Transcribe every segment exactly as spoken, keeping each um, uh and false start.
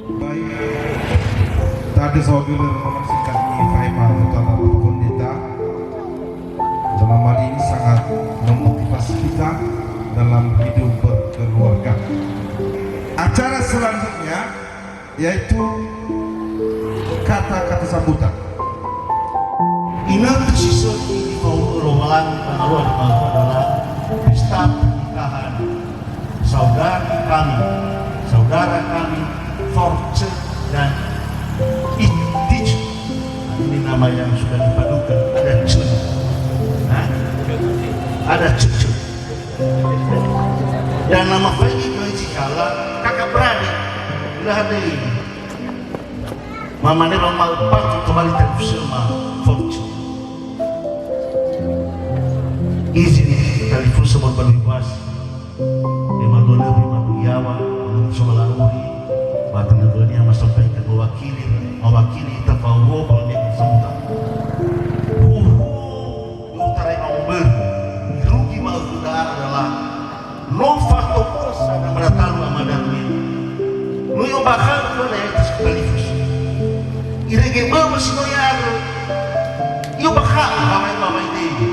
Baik, tadi saudara rombongan singkat ini, Pak Imam Utama Bapak Pendeta. Dalam hal ini sangat memotivasi kita dalam hidup berkeluarga. Acara selanjutnya yaitu kata-kata sambutan. Inötö si sökhi nifahu'ö Lowalangi ba ngalua nifahu'ö adalah pesta pernikahan saudari kami, saudara kami, Force dan Itich. Nah, ini nama yang sudah dipadukan, ada C. Hah? Ada C. Dan nama faigi goi si kala kakak beradik. Udah ada ini. Mamane ba ma'öpatu tobali telefusöma Force. Izin talifusö ba luiwas. Lima dua lebih ma dua yawa, amun sola uri, ba tanö dua nia masampaikan mewakili, mewakili ita fahuhuo ba mewakili sambutan. Huhuo, no tarai ma'omböru, irugi ma'ökhö da'a adalah no fatopösa na mada talu amada me. No i'ombakha'ö khöda ya'ita si talifusö. Irege bö'ö si no i'andrö, i'ombakha'ö ba wai-wai dege.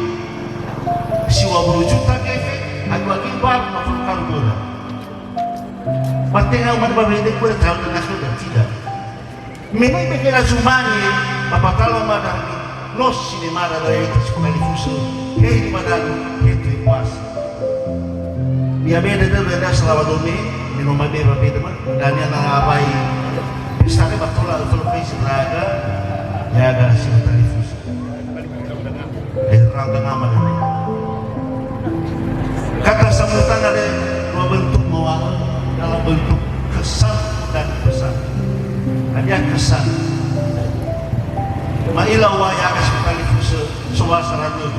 Siwa wulu juta gefe, agu-agu baru ma fulu karu böra. Ba tenga umat ba wede kuwe tahu dan nasib dan tidak. Me no ibekela zumange, ba patala ma dahmi, no sinemara daya ita si talifusö, he di madanu, he tu puasa. Ya beda dulu ada selama dome, me no mabe ba beda ma, dan yang na awai, bisa ke batola, kalau kai si raga, ya ga si talifusö. Eh, rangga nama dari. Kata sambutan ada dua bentuk mawa'ö dalam bentuk kesan dan pesan. Ada kesan. Ma'ila wa ya ka si talifusö sowa saradu.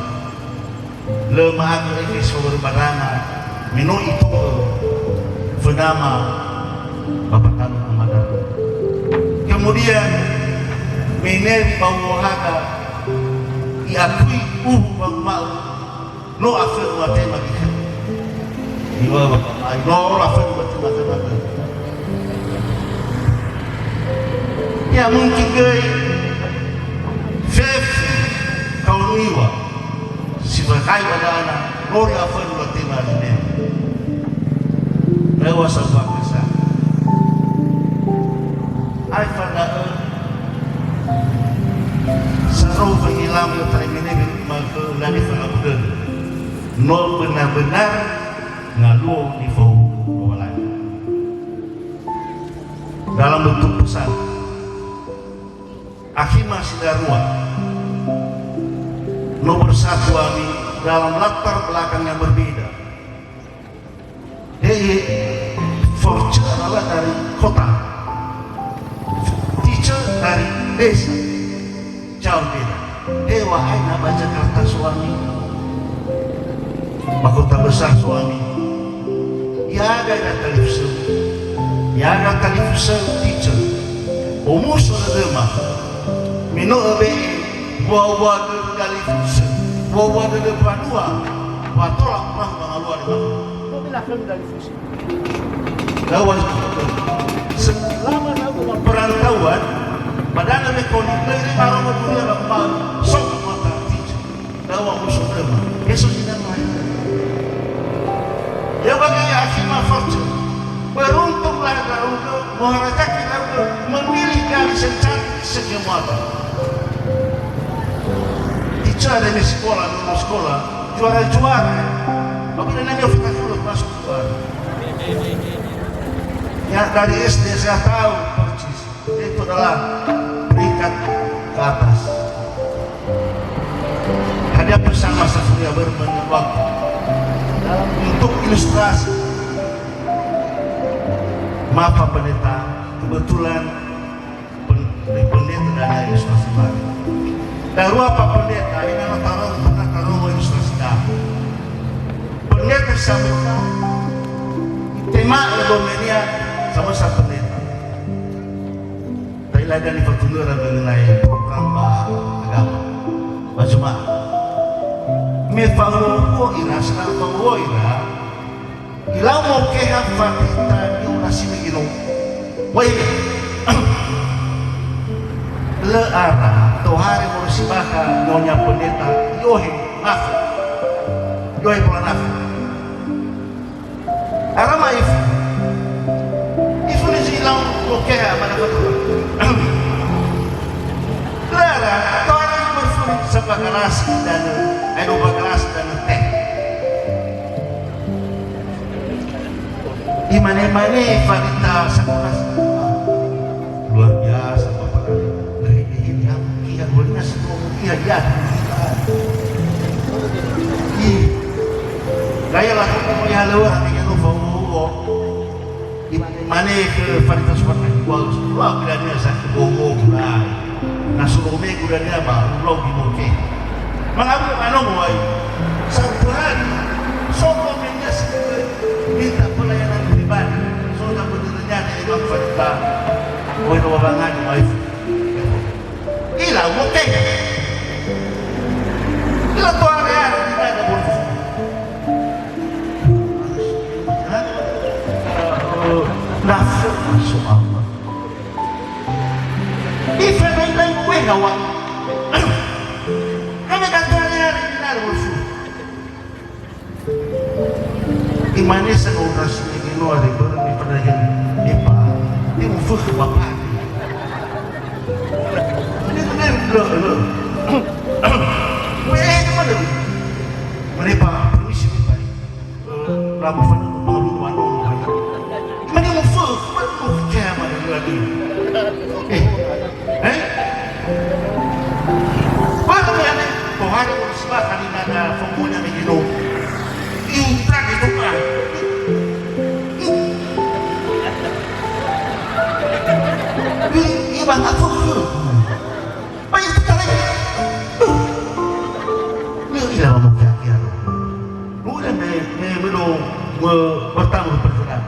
Lö ma'agö efeso berbaranga. Me no ito'ö fönama Bapa Tanu Amada. Kemudian, me ne ba uwo haga, i'akui uhu wanguma'ö, no afönu watema gikhö. Iwa Bapa, ai, no afönu watema gikhö. Ya, mungkin göi fefu kaoniwa. Si fakhai ba dana, no ri'afönu watema zinema. Lewat sambua kesa. Aefa da'ö, sarou fangilami otarai menebe ma'ökhö lani fangabudöna. No benar-benar ngaluo nifahuhuo Lowalangi. Dalam bentuk pesan. Akhima si darua, no bersatu ami dalam latar belakang yang berbeda. Hehe, Force adalah dari kota, Tice dari desa. Jauh beda. Hewa aina ba Jakarta so ami. Ba kota besar so ami. Yaga ira talifusö. Yaga talifusö Tice. Omuso dödöma. Me no öbe'e, wua-wua dödö dalifusö, wua-wua dödö mbanua, wa tola mbahu ba ngalua lima. No bela khömi dalifusö. Dawa selama na'u ba perantauan, ba dana me koni, lö irema romo dunia ba kuma'ö, so mata Tice. Dawa musuh döma. Yesus tidak lain. Ya bagi akhima Force. Beruntung lah ndra'ugö, moharazaki ndra'ugö, memilih gadis yang cantik sekian muata. Tice ada me sekolah, lulus sekolah, juara-juara. Tapi dengan dia kita dulu masuk juara. Ya, dari S D saya tahu persis. Itu adalah peringkat ke atas. Hadiah pesan masa kuliah bermain waktu. Dalam bentuk ilustrasi. Maaf Pak Pendeta, kebetulan pen-, pendeta dan ilustrasi baru. Darua Pak Pendeta, ini anak taruh, pernah taruh ilustrasi dah. Pendeta sambutan, tema domenia sama sa pendeta. Ta'ila dania nifatunöra mengenai program ba agama, ba jemaah. Me fa'uhuo ira, sena fa'uhuo ira, ilau mokeha fatita ni'onasimi ino. Wai, Lö ara, tohare moroi si bakha nyonya pendeta, i'ohe nafu. I'ohe pola nafu. Ara ma'ifu. Ifu ni zi lau lokeha mana fatua. Lö ara, tohare moroi si bakha galasi danö, ae dua galasi danö teh. Imane-mane Farita Sakuras. Luar biasa Bapak kali. Nah, ini, ini, ya, iya, bolehnya semua, iya, iya. Ih. Gaya lah, ya, lewat, ya, lupa, oh, oh. Imane-mane khö Farita Sakuras, wah, wah, bilania sa ke bobo, mulai. Na so lomegu dania ba, ulau di moke. Mangabu manongo ai. Satu hari, soko media sendiri minta pelayanan pribadi. So, dapat ternyata Imam Farita. Oi, no bangan, oi. Ila moke. Ila tu hari-hari kita ada bonus. Hah? Nafsu, masya Allah. Ifenai-nai kue ngawa. Kami kan tuan ya, ini ada musuh. Imane sa no nasi ini no ada baru di pernah jadi. Epa, ini musuh ke bapak. Ini benar, lo, lo. Weh, ini mana? Mana, Pak? Permisi, Pak. Rabu fana no baru wano. Mane mo fö, mane mo kea mane lagi. Eh, eh? Baru ya ne, tohare urus bakha ni nada fokonya begino. Intra gitu kan. Ini, ini bang aku. Banyak sekali. Lö ila wamokea-kea. Muda me, me, me no, me, bertamu perkara.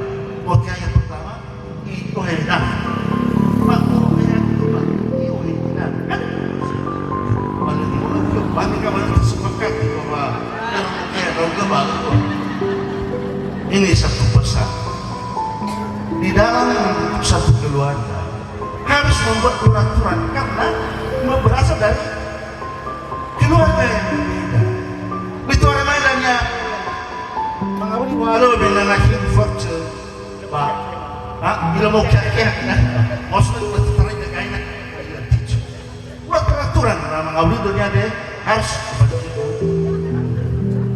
Mokea yang pertama, itu hendak. Pak, mau kayak gitu, Pak. Iyo, ini kan. Kan? Pada itu, kami kan baru sepakat bahwa yang mokea, kalau ke baru. Ini satu pesan. Di dalam satu keluarga, harus membuat peraturan karena berasal dari keluarga yang berbeda. Betul orang lain ya. Mengawali walau dengan lahir faktor, Pak. Ha, ilmu kira-kira. Maksudnya, betul orang lain. Buat peraturan, nah, mengawali dunia deh harus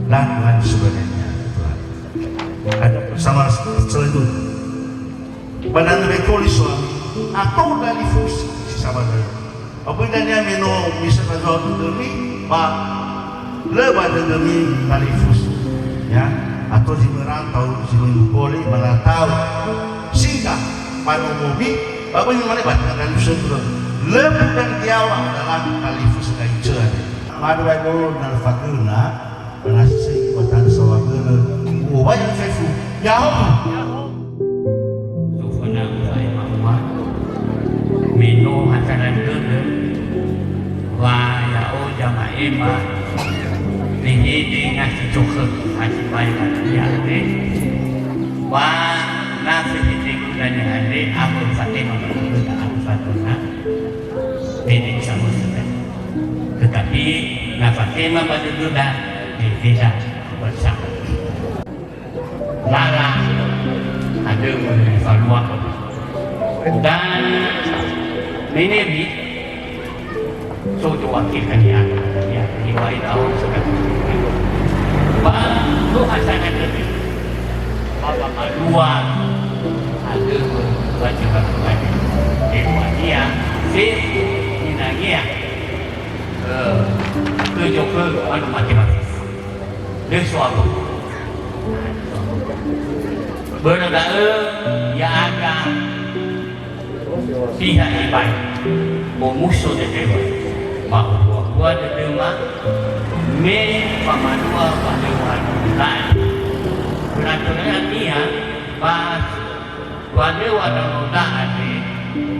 dan lain sebagainya. Ada sama selanjutnya. Ba danö wekoli suami, atau dalifusö si sabadai. Ba böi dania me no misalnya dödömi, ba lö ba dödömi dalifusö. Ya, atau zi merantau, zi mengupoli, menatau. Sehingga ba nomomi, ba böi mane ba dalifusö. Lö bukan diawa dalam dalifusö daica. Madu bae bolo na faguna, Nasi iwatana sawagölö, uwai fefu, ya'o. Soföna uwai ma'uwa, me no hataran dödö, wa ya'o zama'ema, wehede nasi zokhö, hasibai wa ya'e, wa na fehedegu dania andre, aku fatema, aku fatona, wehede samösö. Tetapi na fatema ba dödöda, beda bersama. Lala, ada mengetahui. Dan menebi, so wakil kania, ya, riwayat awal sudah. Ba, tu asana tebi. Bapa malua, ada baca Al-Quran. Ewania, se, inangia. Eh, kö zokhö anu matematis. Lö so abö. Börö da'ö, ya'aga, biha ibai. Omuso dödöma. Ba ohua-hua dödöma, me famalua ba lö u'andrö. Berarti artinya, ba Wa lö wa danö da andre,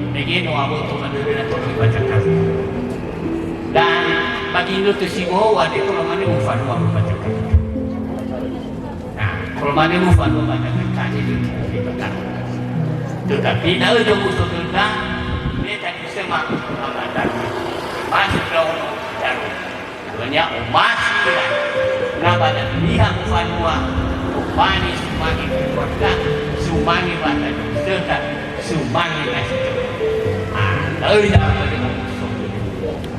mege no aboto ba dödöda toröi ba Jakarta. Dan ba ginötö si bohou andre tola mane ufalua ba Jakarta. Nah, tola mane ufalua ba Jakarta andre, tetapi da'ö zomuso döda, me tadi sema, Masuk daun daru. Dua-nia omasi ira. Na ba da'ö niha mofanua, tobali sumange keluarga, sumange wata dusöta, sumange nasi. Ah, lö ira ba da'ö.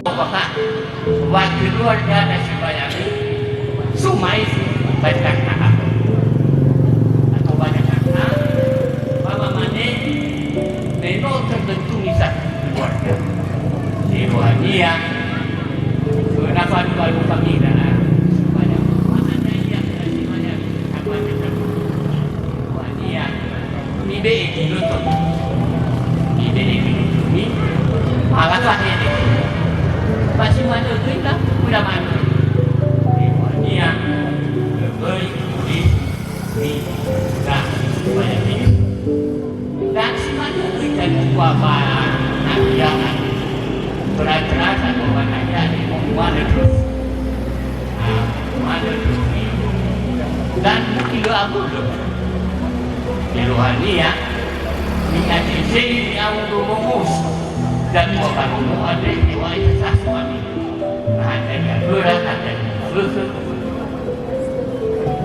Apakah wa keluarga nasi bayami sumai ba Jakarta atau ba Jakarta, ba mamane me no terbentuk satu keluarga. Seruania, na falu-falu famida, supaya ma'ana ia, supaya apa kita, seruania, mibe'e gilutu, mibe'e gilutu, mi, alafa hede, pasti manö gerinda, udah manö, seruania, lebih, lebih, Nah, banyak ini. Dan si manö gerinda dua ba nahia. Berat-berat atau ba nahia, manö terus. Nah, manö terus. Dan mungkin dua aku tu. Keluhannya, ni aja sing yang udah bungkus. Dan dua baru ada dua itu sah suami. Nah, ada yang berat, ada yang susah.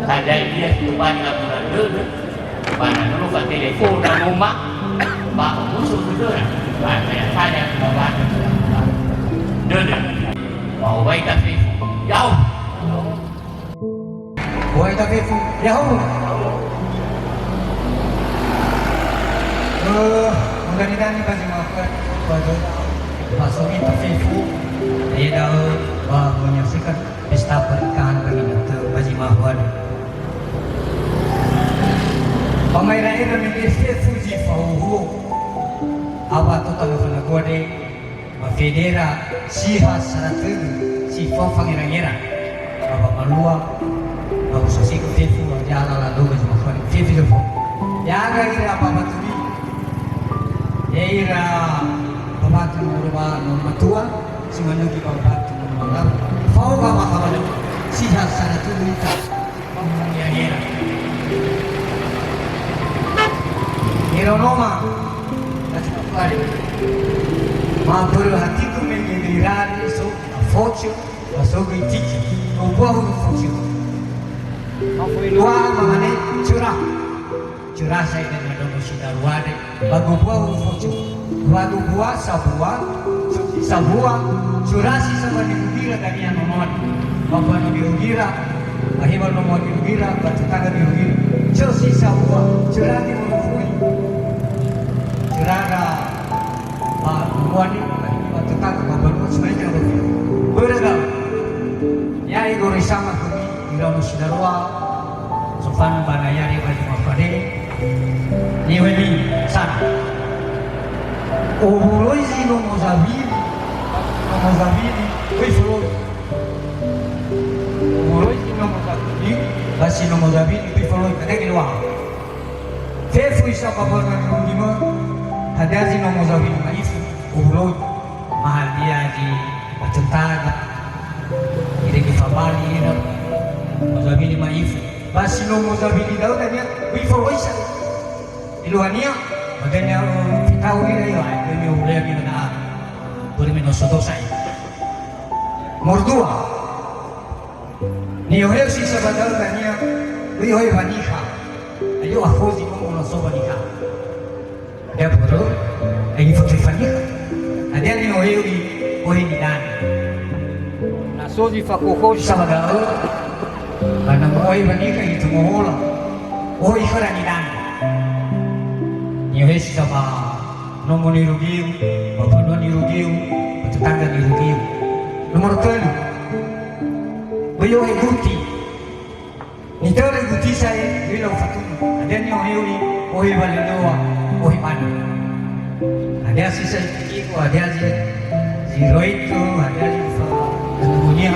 Hadia ia tobali labu dödö, ba na no fatelefona noma, ba omuso dödöra, ba tanya-tanya ba dödö. Ba owai tafefu, ya'o. Owai tafefu, ya'o. Eh, mudah-mudahan ini pasti maafkan, Pak Jokowi. Pak Sogi tafefu, ya, dah, ba menyaksikan. Pesta pernikahan ba ginötö ba zi mahua dö. Ba ma'era-era me fefu zi fahuhuo. Awa tota lö fanagoa de, ba federa siha sara tödö si fao fangera-ngera. Ba ba malua, ba usasiko fefu, ba zi ala lalo ba zi mahua de. Fefu zi fao. Ya'aga ira ba batu bi. Ya'ira ba batu moro ba no matua. Si manö göi ba batu mangala. Fao ba makamalö. Siha sara tödö ita. Ya'ira. Ira noma. Tatu kare. Ma börö hatiku me ngenirani so focio, ba so göi tiki. Obua hunu focio. Ma foi lua mamane cura. Curasa ita na dono si darua de, ba gobua ufocu, ba gobua sabua, sabua, curasi sama nirugira dania nonoan, ba bana nirugira, ba hewan nomoan nirugira, ba tetangga nirugira, curasi sabua, curasi urufui, curara, ba nomoan ni, ba tetangga, ba banua, semuanya urufui. Börö gau, ya, igoroi sama kami, ira no si darua, Sofan ba na ya'e ba zi mafade, niwemi sana. Owuloi zi nomo zabili, nomo zabili, kui foloi. Owuloi zi nomo zabili, ba si nomo zabili, kui foloi. Kadege lua. Fefu isa ba bana lima, hadia zi nomo zabili ma'ifu, owuloi. Mahalia zi batöntaga. Irege fabali ira, mozawili ma'ifu. Ba si no mozawili da'ö dania, wi foloisa. Iluania, ba dania, fitau ira ira, dania ulea mina da'a. Börö me no so dosa ira. Mordua. Ni'oheu si sabadau dania, wi hoe waniha. Ayo akhozi mo ono so waniha. Hadia börö, ai nifotöi faniha. Hadia ni'oheu i, ohe nidanö. Na so zi fakhokho si sama da'ö, ba na mo'ohe waniha itumohola. Ohe khöra nidanö. Ni'ohe si sama nomo nirugiu, ba banua nirugiu, ba tetangga nirugiu. Nomor tölu, böi ohe guti. Nitörö gutisa e, ila ufatunö. Hadia ni'oheu i, ohe walölöŵa, ohe bana. Hadia si sa ifikiku, hadia zi, zi roitu, hadia zi fa, dunia.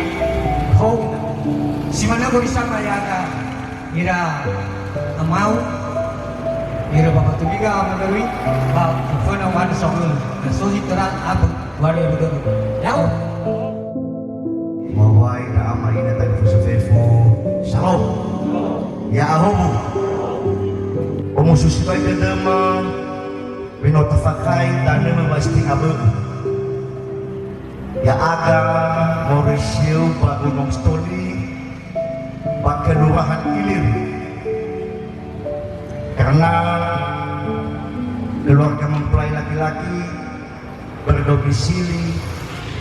Ho, si manö gori sama ya'aga, ira amau, ira bapa tubiga ama darui, ba föna wana sabun. Na so zi töra abö. Wari abu dödö. Ya'o. Mawai na ama ina tagi fusa fefu. Shalom. Ya'ahowu. Omusu sibai dödöma, me no tafakai tanöma ba istinga bö'ö. Ya'aga moroi si'ö ba Gunung Stoli, ba Kelurahan Ilir. Karena keluarga mempelai laki-laki berdomisili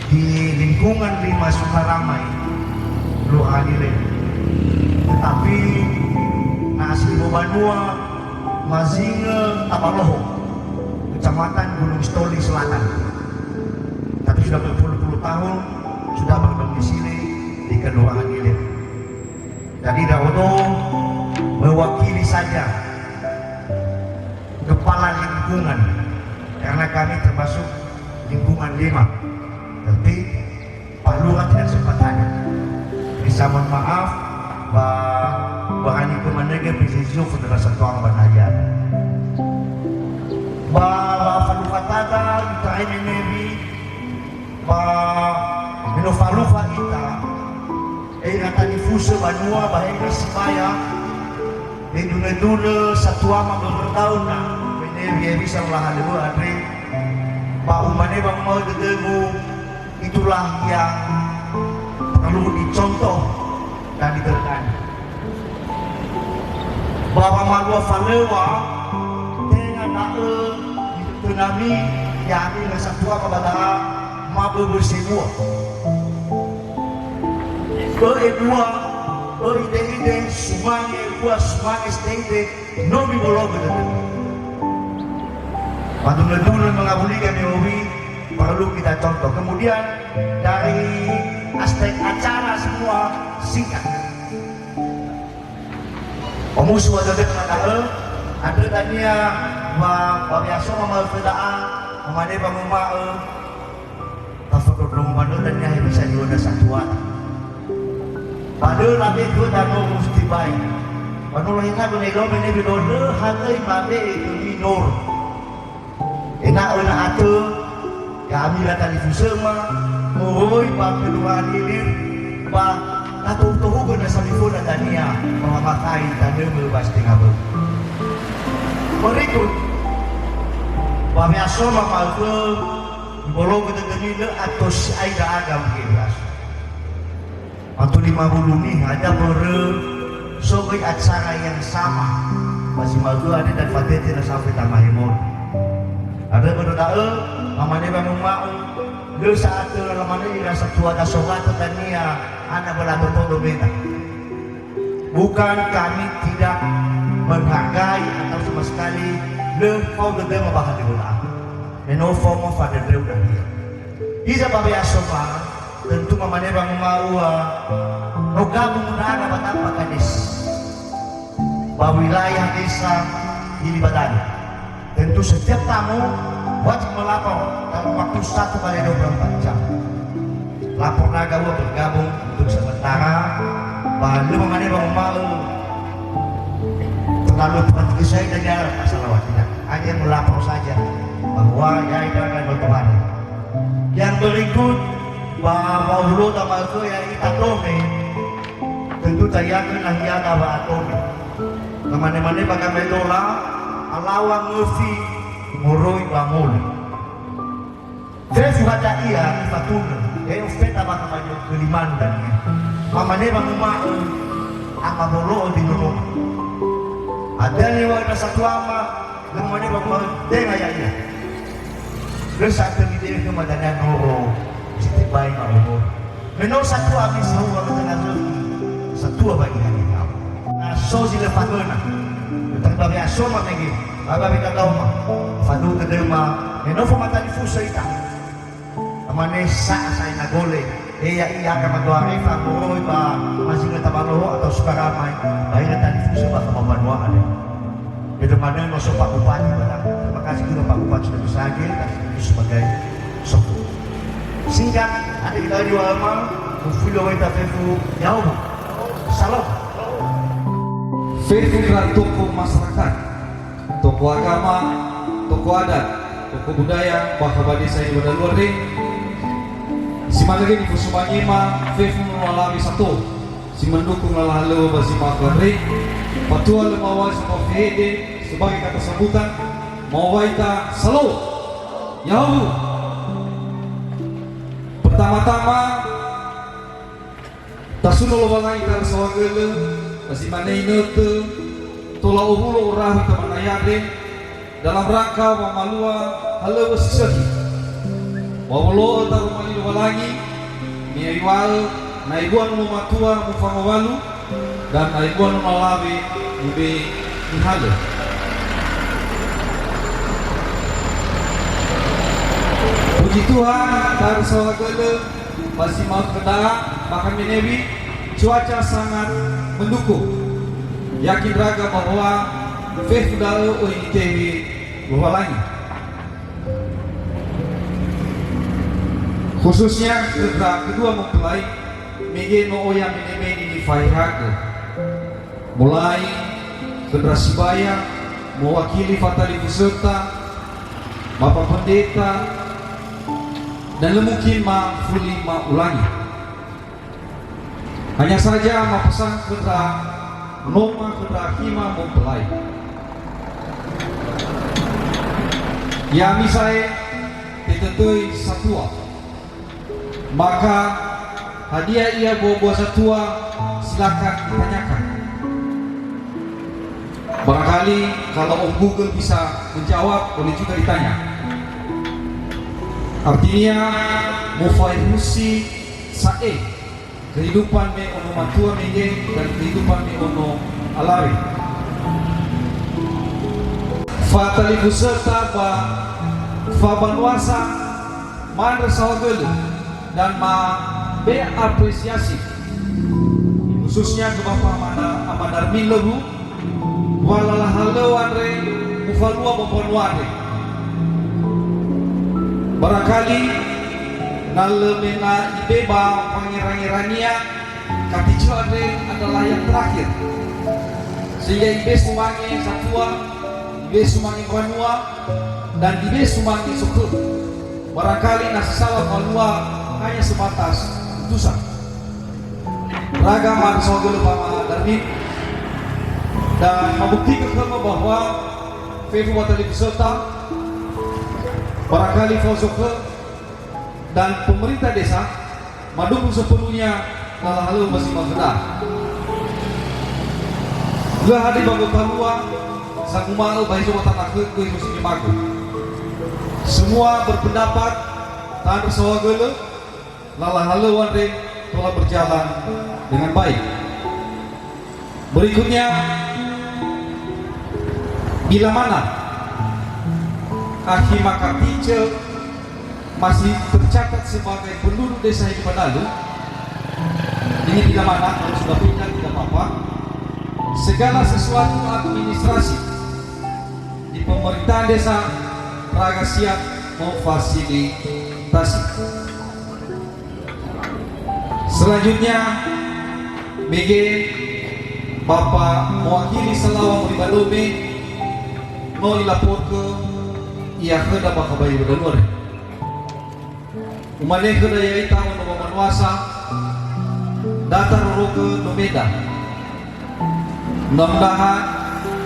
di lingkungan lima Sukaramai, Kelurahan Ilir. Tetapi na asli banua Mazinge Tabaloho, Kecamatan Gunung Stoli Selatan. Tapi sudah berpuluh-puluh tahun sudah berdomisili di Kelurahan Ilir. Jadi, ndra'odo mewakili saja kepala lingkungan, karena kami termasuk lingkungan lima. Tapi Pak Lurah tidak sempat hadir. Jadi, saya mohon maaf, ba, barani kemanege bisa isu federasi tuang banaya. Ba, ba Pak Lurah tada, ita ini nebi, ba, meno Pak Lurah ita, e ira talifusö banua, ba e ira sibaya, me dunö-dunö satuama börö dauna, me nebi e bisa laha lewe andre, ba umane ba mau dödögu, itulah yang perlu dicontoh dan diteladani. Ba wamalua falöŵa, tenga da'ö nitönami, ya'ami rasa tua ba da'ö maböbö sebua. Ö ebua, ö ide-ide, sumange ebua, sumange side-ide, no mibologö dödömi. Madunö-dunö mengabuli kami hobi, perlu kita contoh. Kemudian dari aspek acara semua singkat. Omuso dödöma da'ö, andrö dania wa, wa we'asoma ma'ökhö da'a, mamane wanguma'ö, taföndrondrongo manö dania hewisa niwöda satuata. Ba lö labe khöda no musti bai. Ba no lahenagö ne lo mene bi do lö hagöi mabe'e khömi noro. Ena'ö na atö, ya'ami ira talifusöma, moroi ba Kelurahan Ilir, ba na tohu-tohugö na saliföna dania, ba wamatai tanömö ba sitenga bö'ö. Berikut, ba we'asoma ma'ökhö, ibologö dödömi lö ato si'ai ndra'aga mungkin we'aso. Mato lima wulu niha, da börö so göi acara yang sama. Ba zi ma'ökhö andre dan fatete na sampai tamahemon. Andrö börö da'ö, mamane wanguma'ö, lö sa'atö lamane ira satua da sogatö dania, ana bala botodo beda. Bukan kami tidak menghargai atau sama sekali lö fao dödöma ba hade wöla'a. Me no fao ma fadödöu nahia. Hiza ba we'asoma, tentu mamane wanguma'ö, no gabung ndra'aga ba tanpa kades. Ba wilayah desa Gili Badani. Tentu setiap tamu wajib melapor dalam waktu satu kali dua puluh empat jam. Lapor ndra'aga ua bergabung untuk sementara, ba lö mamane wanguma'ö, terlalu perhatikan saya dengan masalah tidak. Hanya melapor saja bahwa ya itu akan berkembang. Yang berikut, ba, ba hulöda ma'ökhö ya'ita tome, tentu taiagö nahia dawa atome. Lamane-mane ba gamaedola, alaŵa ngöfi moroi ba molö. Fefu hadia ia nifatunö, he ofeta ba gamaedola khö limanu dania. Mamane wanguma'ö, amabolo'ö di nonoma. Hadia niŵa'ö na satuama, Lö mamane ba nguma'ö, tenga ya'ia. Lö sa'atö mibe'e khöma dania noro, si tebai ma'ono. Me no satua ami sahura ba dania lö, satua ba ira ni'au. Na so zi lö fagöna. Tari ba we'asoma mege, ba ba we'dadaoma. Fadöu dödöma, me no famatalifusö ita. Lamane sa'a sa'ae na gole, he ya'ia ka madoa refa moroi ba Mazinga Tabaloho atau Sukaramai, ba ira talifusö ba khöma mbanua andre. Beda manö no so Pak Bupati ba da'ö. Terima kasih juga Pak Bupati sudah bisa hadir dan itu sebagai sokong. Singkat, ada kita di Wama, mufilo weta fefu, ya'ahowu. Salam. Fefu ndra tokoh masyarakat. Tokoh agama, tokoh adat, tokoh budaya, ba khöma desa ini ba dalua re. Si manö göi nifosumangema, fefu nono alawe sato, si mendukung lala halöŵö ba zi ma'ökhö andre, fatua lö mawali si fao fehede, sebagai kata sambutan, ma'owai ita, salo! Ya'ahowu! Tama-tama, tasuno Lowalangi tanö saohagölö, ba si mane inötö, tola owulo orahu ita manaya andre, dalam rangka wamalua halöŵö si sökhi. Wawolo'ö taroma li Lowalangi, me iŵa'ö, na ebua nono matua mufangowalu, dan na ebua nono alawe mube'e mihalö. Puji Tuhan, tanö saohagölö, ba si ma'ökhö da'a, bahkan menewi, cuaca sangat mendukung. Yakin raga bahwa fefu da'ö oi nitehe Lowalangi. Khususnya khö ndra kedua mempelai, mege no oya mene-mene nifaehagö. Mulai khö ndra sibaya, mewakili fatalifusöta, Bapak Pendeta, dan lö mungkin mafuli ma'ulangi. Hanya saja mapesan khö ndra noma khö ndra hima mempelai. Ya'ami sa'ae, tetötöi satua. Maka, hadia ia buah-buah satua, silakan ditanyakan. Barangkali kalau Om Google bisa menjawab, boleh juga ditanya. Artinya, mufaehusi sa'ae kehidupan me ono matua mege dan kehidupan me ono alawe. Fatalifusöta ba fabanuasa manö saohagölö dan mabe'e apresiasi, khususnya ke Bapak Amanda, Amanda Darmin Lewu, wa lala halöŵö andre mufalua ba mbanua andre. Barangkali na lö mena ibe ba wangera-ngerania, katicö andre adalah yang terakhir. Sehingga ibe sumange satua, ibe sumange mbanua, dan ibe sumange sokhö. Barangkali na si sala falua hanya sebatas utusan. Raga manö saohagölö ba Mama Darmin, dan mabuktikan khöma bahwa fefu fatalifusöta, barangkali fao sokhö, dan pemerintah desa madukung sepenuhnya lala halöŵö ba si ma'ökhö da'a. Lö hadir ba gotalua, sanguma'ö ba hezo watanakö, hezo si memagu. Semua berpendapat, tanö saohagölö, lala halöŵö andre tola berjalan dengan baik. Berikutnya, bila mana akhi makaticö masih tercatat sebagai penduduk desa Hedi Badalu, ini bila mana, kalau sudah pindah tidak apa-apa, segala sesuatu administrasi di pemerintahan desa raga siap memfasilitasi. Selanjutnya, mege Bapak mewakili salaw̃a moroi ba dome, no ilaporkö ia khöda ba kabai wödalua re. Umane khöda ya'ita ono wamanuasa, da tarorogö domeda. Mudah-mudahan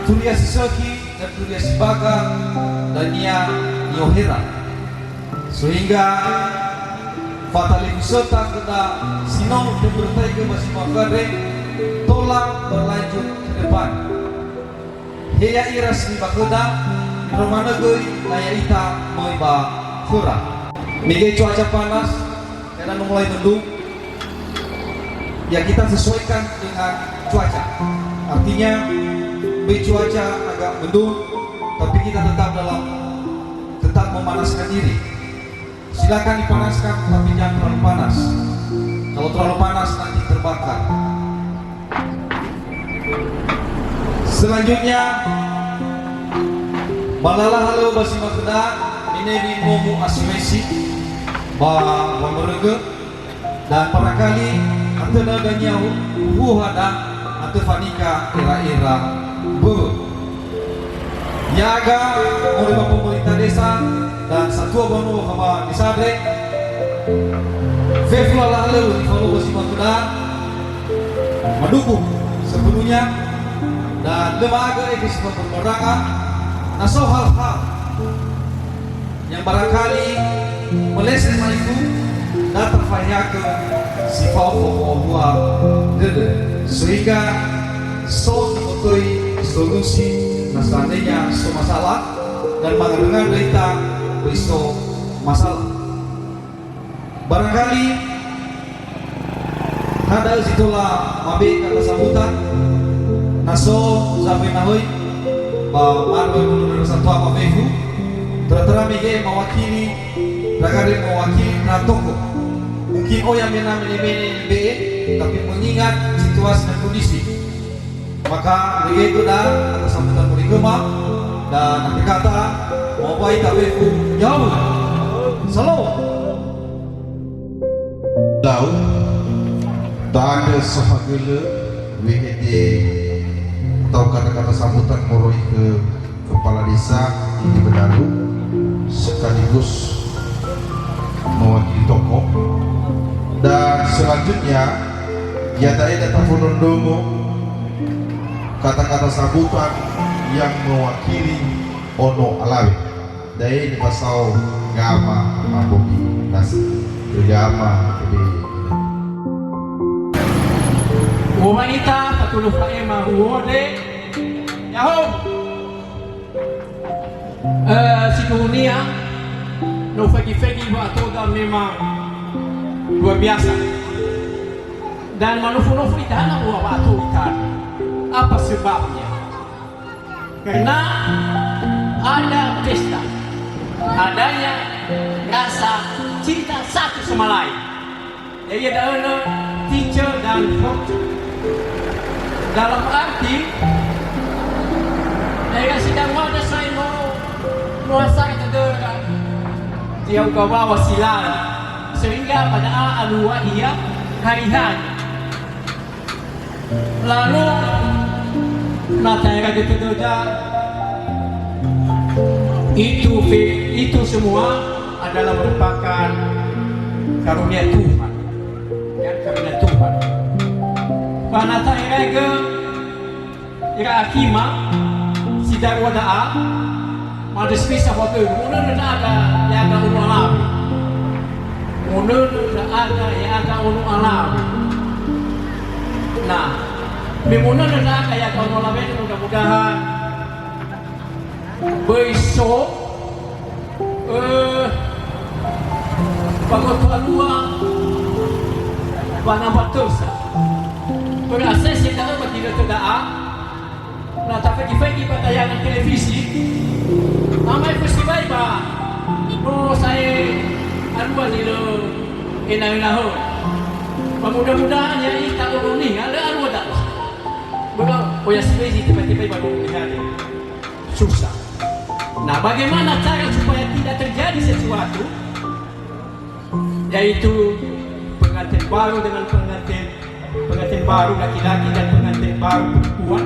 turia si sökhi dan turia si baga dania ni'ohera. Sehingga fatalifusöta khöda si no teberitaigö ba si ma'ökhö andre tola berlanjut ke depan. He ya'ira si ba khöda, ni'omanö göi na ya'ita möi ba khöra. Mege cuaca panas, karena no mulai mendung, ya kita sesuaikan dengan cuaca. Artinya, be cuaca agak mendung, tapi kita tetap dalam, tetap memanaskan diri. Silakan dipanaskan, tapi jangan terlalu panas. Kalau terlalu panas, nanti terbakar. Selanjutnya, ba lala halöŵö ba si ma'ökhö da'a, menewi nomo asiwesi ba wamörögö, dan barangkali atö dania hu-, huhuha da atö fanika era-era böwö. Ya'aga moroi ba pemerintah desa dan satua banua khöma desa andre, fefu lala halöŵö nifalua ba si ma'ökhö da'a, madukung sepenuhnya, dan lö ma'agö ege si fao perlawanan, na so hal-hal yang barangkali meleset ma'ifu, Da tafaehagö si fao famu'ahua dödö, sehingga so tefatoi solusi na seandainya so masalah, dan mangandrö-ngandrö ita böi so masalah. Barangkali, ha da'ö si tola mabe'e kata sambutan, na so zaföi nahöi, ba ma'andrö gubernur satua ba fefu, tera-tera mege mewakili, raga de mewakili ndra tokoh. Mungkin oya mena mene-mene be'e, tapi mengingat situasi dan kondisi. Maka, mege göda, kata sambutan moroi khöma, dan akhir kata, mewakili ita fefu, ya'ahowu. Salam. Lau, ta'andrö saohagölö, wehede atau kata-kata sambutan moroi khö Kepala Desa di Benalu, sekaligus mewakili tokoh. Dan selanjutnya, iada'e da tafondrondrongo kata-kata sambutan yang mewakili Ono Alawe. Da'e nifasao Gama Mambogi Nasi. Gama, ebe. Uwangi ita fatulö fa'ema uwode. Ya'ahowu. Eh, sindruhunia, no fegi-fegi wa'atoda memang luar biasa. Dan manofo-nofo ita na wa-, wa'ato ita. Apa sebabnya? Karena ada pesta, adanya rasa cinta satu sama lain. Ya'ia da'ö teacher dan fortune. Dalam arti, ya'ia si darua da sai no, no hasara dödöra. Ya'ugö wawa si lala. Sehingga ba da'a alua ia hari-hari. Lalu, na taera götö döda, itu fe-, itu semua adalah merupakan karunia Tuhan. Ya, karunia Tuhan. Ba na taeraigö ira akhima, si darua da'a, Ma'andrö si bisa fagölu, monönö ndra'aga ya'aga ono alawe. Monönö ndra'aga ya'aga ono alawe. Nah, me monönö ndra'aga ya'aga ono alawe, mudah-mudahan böi so, eh, fagotalua wanambatösa. Börö asese da'ö ba ginötö da'a, Na tafegi-fegi ba tayangan televisi, amai festival ba, no sa'ae alua zi lö ena'ö-na'ö. Ba mudah-mudahan ya'ita ono niha lö alua da'ö. Börö oya si lö zi tebai-tebai ba ono niha. Susah. Nah, bagaimana cara supaya tidak terjadi sesuatu? Yaitu pengantin baru dengan pengantin, pengantin baru laki-laki dan pengantin baru perempuan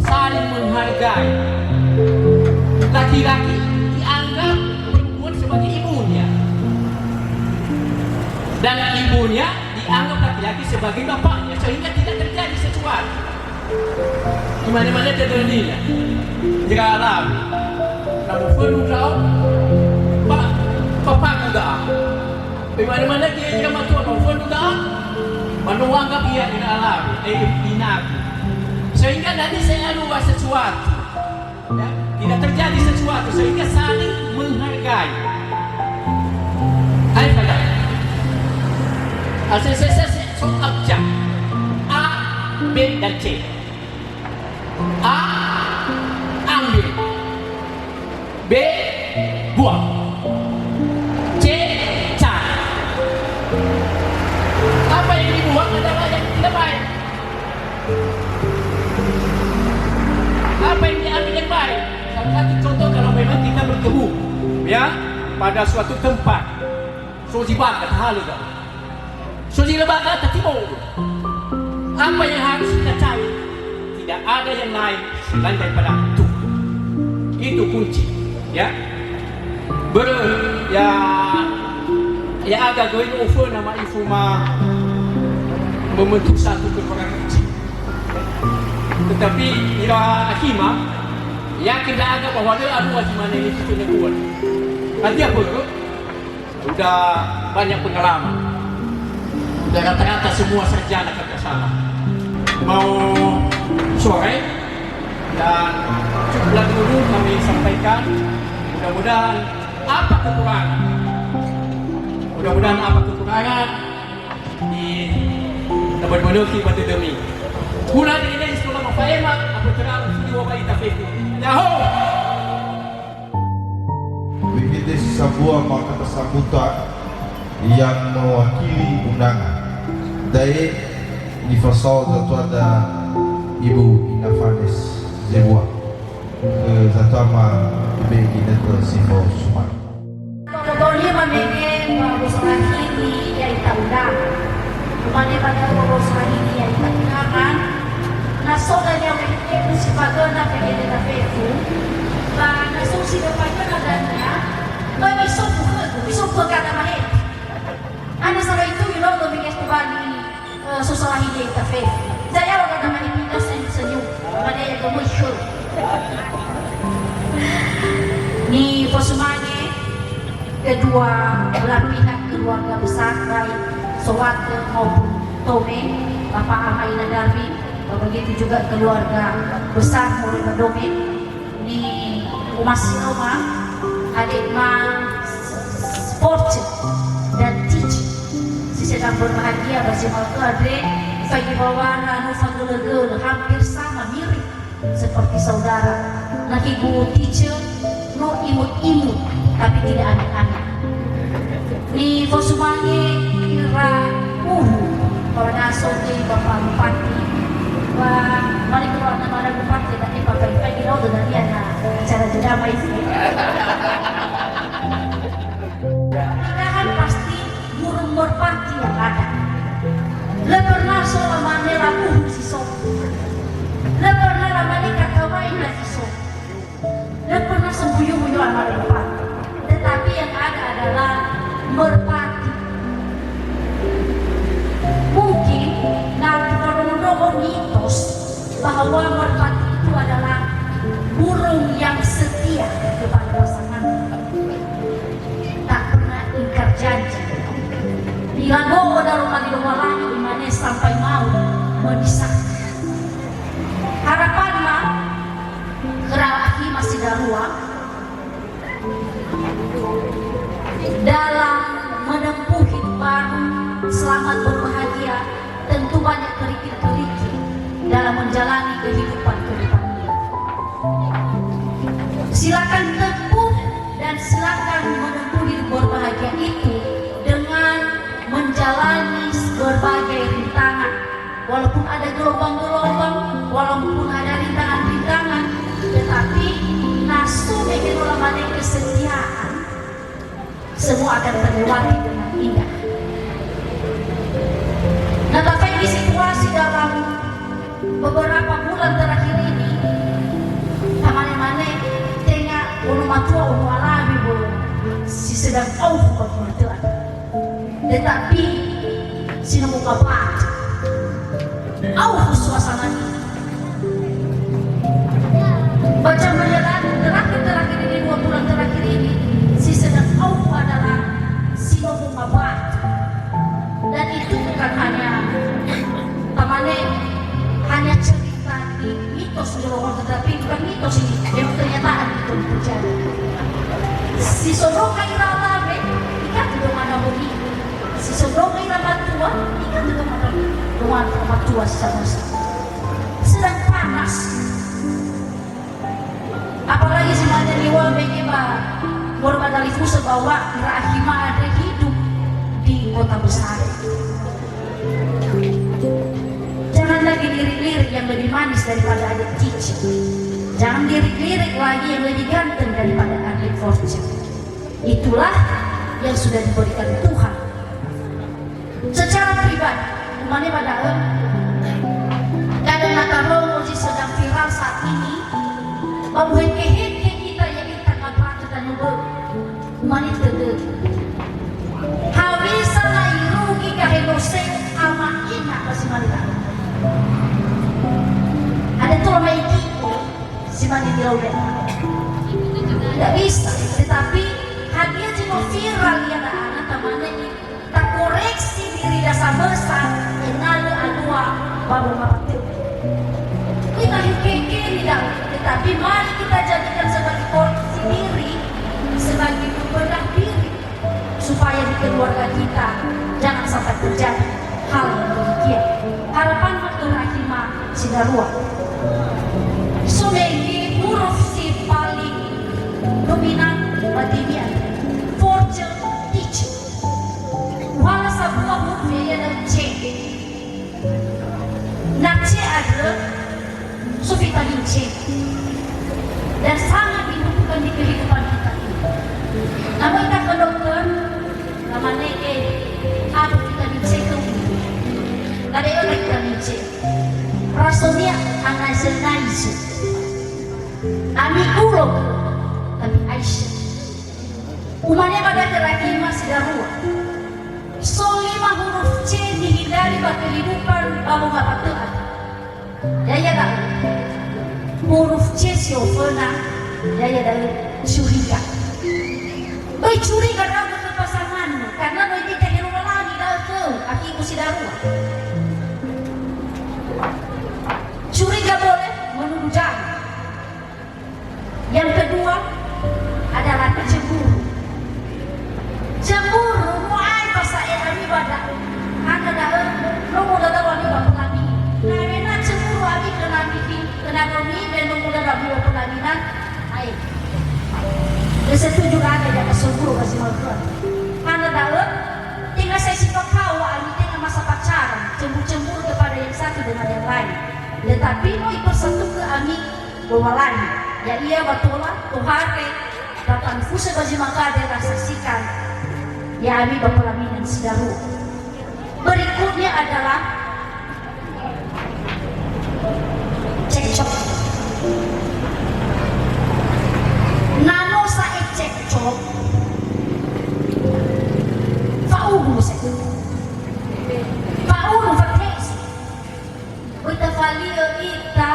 saling menghargai. Laki-laki dianggap perempuan sebagai ibunya, dan ibunya dianggap laki-laki sebagai bapaknya, sehingga tidak terjadi sesuatu. Imane-mane dödönia, ira alawe. Na mofönu ndra'o, ba, ba pagu da'a. Imane-mane gö ira matua, mofönu da'a, ba no uanggap ia ira alawe, eh, inagu. Sehingga na nisa'e alua sesuatu, ya, tidak terjadi sesuatu, sehingga saling menghargai. Hai pada. Asese-sese so abjad. A, B, dan C. A, ambil. B, buang. C, cari. Apa yang dibuang adalah yang tidak baik. Apa yang diambil yang baik? Salah satu contoh, kalau memang kita bertemu, ya, pada suatu tempat, so zi baga tahalö, so zi lö baga tatibo'ö. Apa yang harus kita cari? Tidak ada yang lain selain daripada Tuhan. Itu kunci, ya. Börö, ya, ya'aga göi oföna ma'ifu ma-, membentuk satu keluarga kecil. Tetapi ira akhima, yakin ndra'aga bahwa lö alua zi mane itu kenebuan. Hadia börö? Udah Banyak pengalaman. Dan rata-rata semua sarjana kalau tidak salah. Mau sore dan cukuplah dulu kami sampaikan. Mudah-mudahan apa kekurangan, mudah-mudahan apa kekurangan di teman-teman kita demi. Guna ini sekolah Bapak Emak, apa terang sini Bapak kita fefu. Yahoo! Wehede si sambua makata sambuta yang mewakili undangan. Da'e nifasao zatuada Ibu Ina Fanes Zebua. Khö zatama ibe'e ginötö si fao sumange. Tolo-tolo lima mege ba Boso Rahini ya'ita undangan. Umane ba da'ö Boso Rahini ya'ita undangan. Na so dania wehede si fagöna fegededa fefu, ba na so si lö fagöna dania, ba misofu khögu, misofu khögu kata mahede. Ana sala itu ilodo mege tobali, eh, Sosalahi ya'ita fefu. Saya orang nama ini senyum-senyum. Pada yang gemusyur. Nifosumange kedua belah pihak keluarga besar, baik Sowate maupun Tome, Bapak Ama Ina Darwin, begitu juga keluarga besar Moroi Madome. Ni umasi Roma, hadia ma Fortune dan Teacher si sedang berbahagia bersama keluarga, faigi bawara no fagölö-gölö, hampir sama, mirip seperti saudara. Lagi guru teacher, no imut-imut, tapi tidak amit-amit. Nifosumange ira uhu, ba na so te Bapak Bupati, ba mari keluar nama ada Bupati, tapi Bapak Ibu lagi tahu dengan dia ada acara jeda main. Mudah-mudahan pasti burung merpati yang ada. Lö pernah so lamane labuhu si so. Lö pernah lamane kata wai na si so. Lö pernah sembunyi-sembunyi sama merpati. Tetapi yang ada adalah merpati. Mungkin na terlalu mitos bahwa merpati itu adalah burung yang setia kepada pasangan. Tak pernah ingkar janji. Dilago'ö daroma li Lowalangi, imane sampai maut memisahkan. Harapanna, khöra akhi masih darua, dalam menempuh hidup baru, selamat berbahagia, tentu banyak kerikil-kerikil dalam menjalani kehidupan ke depannya. Silakan tempuh dan silakan menempuh hidup berbahagia itu dengan menjalani berbagai rintangan. Walaupun ada gelombang-gelombang, walaupun ada rintangan-rintangan, tetapi na so mege no lamane kesetiaan, semua akan terlewati dengan indah. Na tafaigi situasi dalam beberapa bulan terakhir ini, tamane-mane tenga ono matua, ono alawe, si sedang auf ba keluarga. Tetapi si no muka batu. Auf suasana ini. Baca menjelang terakhir-terakhir ini, dua bulan terakhir ini, si sedang auf adalah si no muka batu. Dan itu bukan hanya, tamane, hanya cerita di mitos di Lombok, tetapi bukan mitos ini, memang kenyataan itu terjadi. Si sondronga ira alawe, ikatu dengan Nabi. Si sondronga ira matua, ikatu dengan, dengan matua sama-sama. Sedang panas. Apalagi si mane liwa mege ba moroi ba talifusö bahwa ira akhi ma andre hidup di kota besar. Jangan lagi lirik-lirik yang lebih manis daripada Adik Cici. Jangan lirik-lirik lagi yang lebih ganteng daripada Adik Fortune. Itulah yang sudah diberikan Tuhan. Secara pribadi, umane ba da'ö, kadang na tarongo zi sedang viral saat ini, ba muheke-heke kita ya'ita ngabakö tanö bö'ö. Umane tödö. Hawisa na irugi gahe noseu ama ina ba si mane da'ö? Ada tola mai iko si mane dilau da'ö? Tidak bisa. Tetapi hadia zi no viral ia da'ana, tamane Koreksi diri da samösa ena'ö alua ba wongambatö. Kita hikekeni da'ö, tetapi mari kita jadikan sebagai koreksi diri, sebagai pembedah diri, supaya di keluarga kita jangan sampai terjadi hal yang demikian. Harapan makin rahima sinarua. Somege huruf si paling dominan ba döi-döi andre. Fortune teacher. Uhala sambua huruf ya'ia da'ö C. Na C andrö, so vitamin C. Dan sangat dibutuhkan di kehidupan kita ini. Na möi ita khö dokter, lamane, "Eh, abu vitamin C khöu." Ladae'ö vitamin C. Rasonia anaisenaisu. Ami ulo, ami aisya. Umane ba da'ö rahima sidarua. So lima huruf C nihindari ba kehidupan ba wongambatö. Ya'ia da'ö. Huruf C si oföna, ya'ia da'ö curiga. Böi curiga ndra'ugö khö pasanganmu, karena no ititeh Lowalangi da'ö khöu, akhigu sidarua. Curiga boleh menuduh jahat. Yang kedua adalah cemburu. Cemburu, no aefa sa'ae ami ba da'ö. Hana da'ö, no muda da'ö ami ba pelaminan. Na awena cemburu ami khö nami, khö nagömi, me no muda da'ö ami ba pelaminan. Ae. Lö setuju, gak ada yang cemburu ba zi ma'ökhö. Hana da'ö, tenga sa'ae si fakao ami, tenga masa pacaran, cemburu-cemburu kepada yang satu dengan yang lain. Tetapi no ipersatukan ami Lowalangi, ya'ia wa tola tohare ba talifusö ba zi ma'ökhö, dan saksikan ya'ami ba pelaminan sidarua. Berikutnya adalah cekcok. Na no sa'ae cekcok, fa'udu sa'ae. Fa'udu, fate'e. Böi tafali'ö ita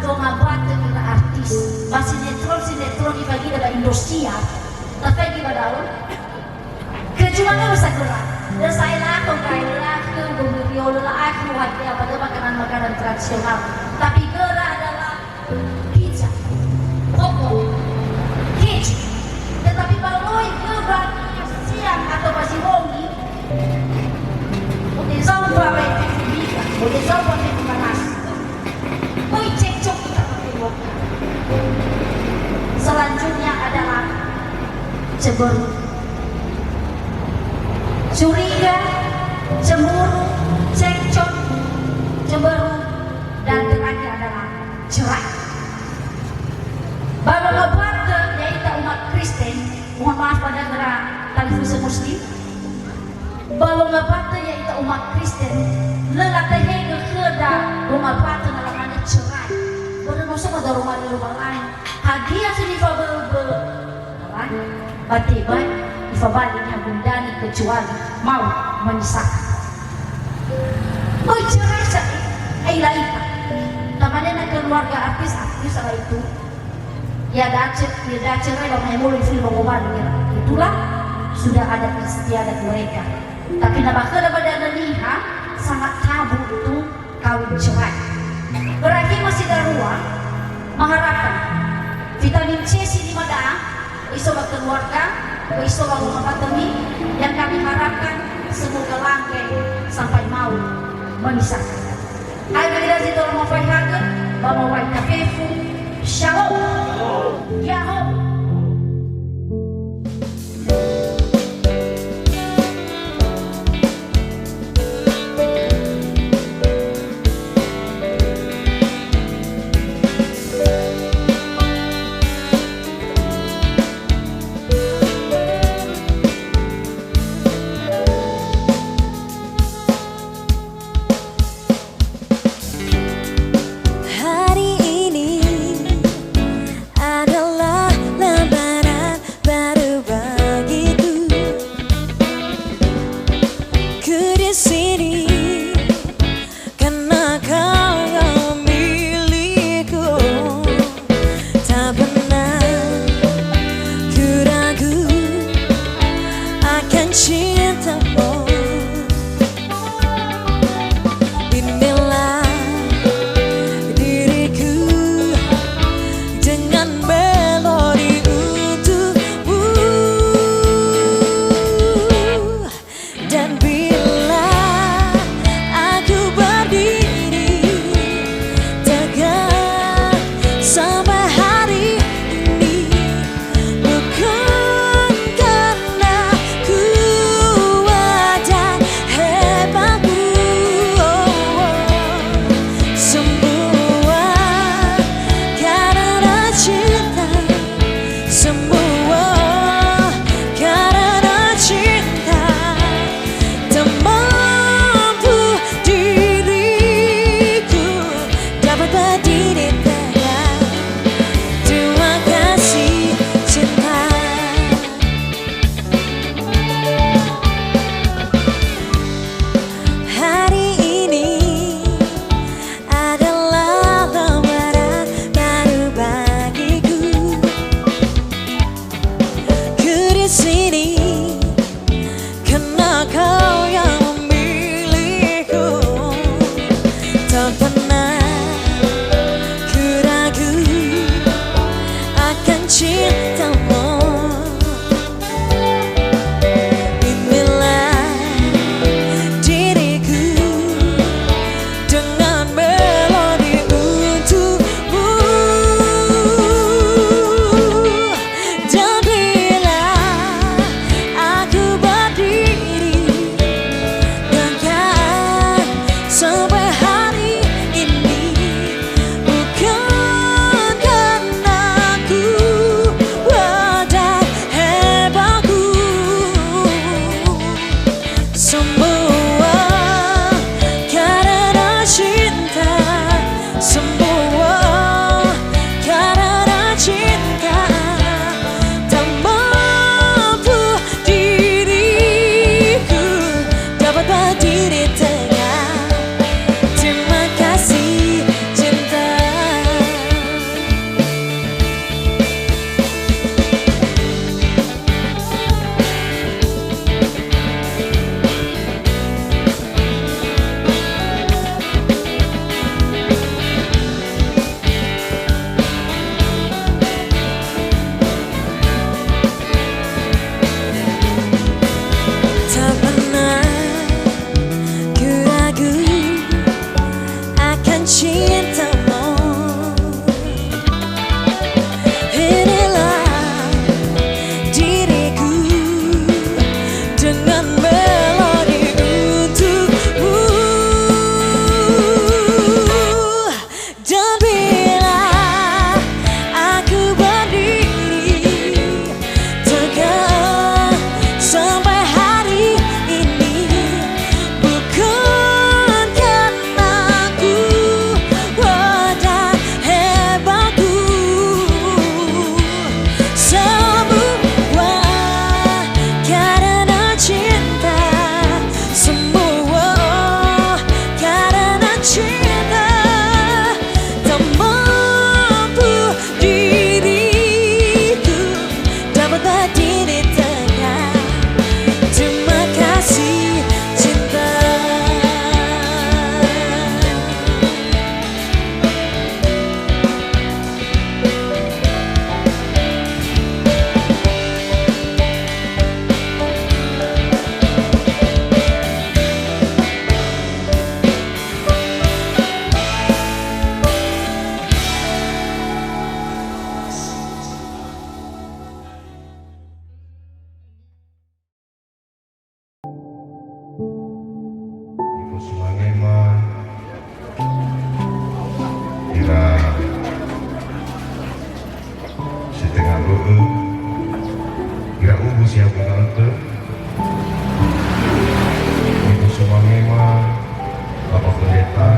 wongambatö ira artis. Ba sinetron-sinetron ifagida ba Indosiar, tafaigi ba da'ö. Kecuali sagöra. Lö sa'ae la'akho gae, lö la'akho gomörio, lö la'akho hati apa, lö makanan-makanan tradisional. Tapi göra adalah pizza, hotdog, keju. Tetapi ba loi khö ba siang atau ba zi bongi, bote zaufa ba fefu niha, bote zaufa fefu nanas. Böi cekcok kita pakai lokal. Selanjutnya adalah cemburu. Curiga, cemburu, cekcok, cemburu, dan terakhir adalah cerai. Ba wongambatö ya'ita umat Kristen, mohon maaf pada gera talifusö Muslim, ba wongambatö ya'ita umat Kristen, lö latehegö khöda wongambatö na lamane cerai. Börö no so ba daroma li Lowalangi. Hadia si nifabö'ö-bö'ö? Ba tebai ifabali niha gulidanö kecuali maut memisahkan. Böi cerai sa'ae, ai la'ita. Tamanena keluarga artis-artis ala itu. Ya dace, ya dace cerai ba ma'emolo ifuli ba ngobali ira. Itulah sudah adat istiadat mereka. Tapi na ba khöda ba da'ö niha sangat tabu itu kawin cerai. Berarti masih ada ruang mengharapkan vitamin C si lima da'a, iso ba keluarga, iso ba wongambatömi, yang kami harapkan semoga langgeng sampai maut memisahkan. Hai, bagi dazi tola mafaihagö, ba mawai tafefu. Shalom. Ya'ahowu. Hari ini Ya, benar betul. Ibu semuanya, Bapak Pendeta,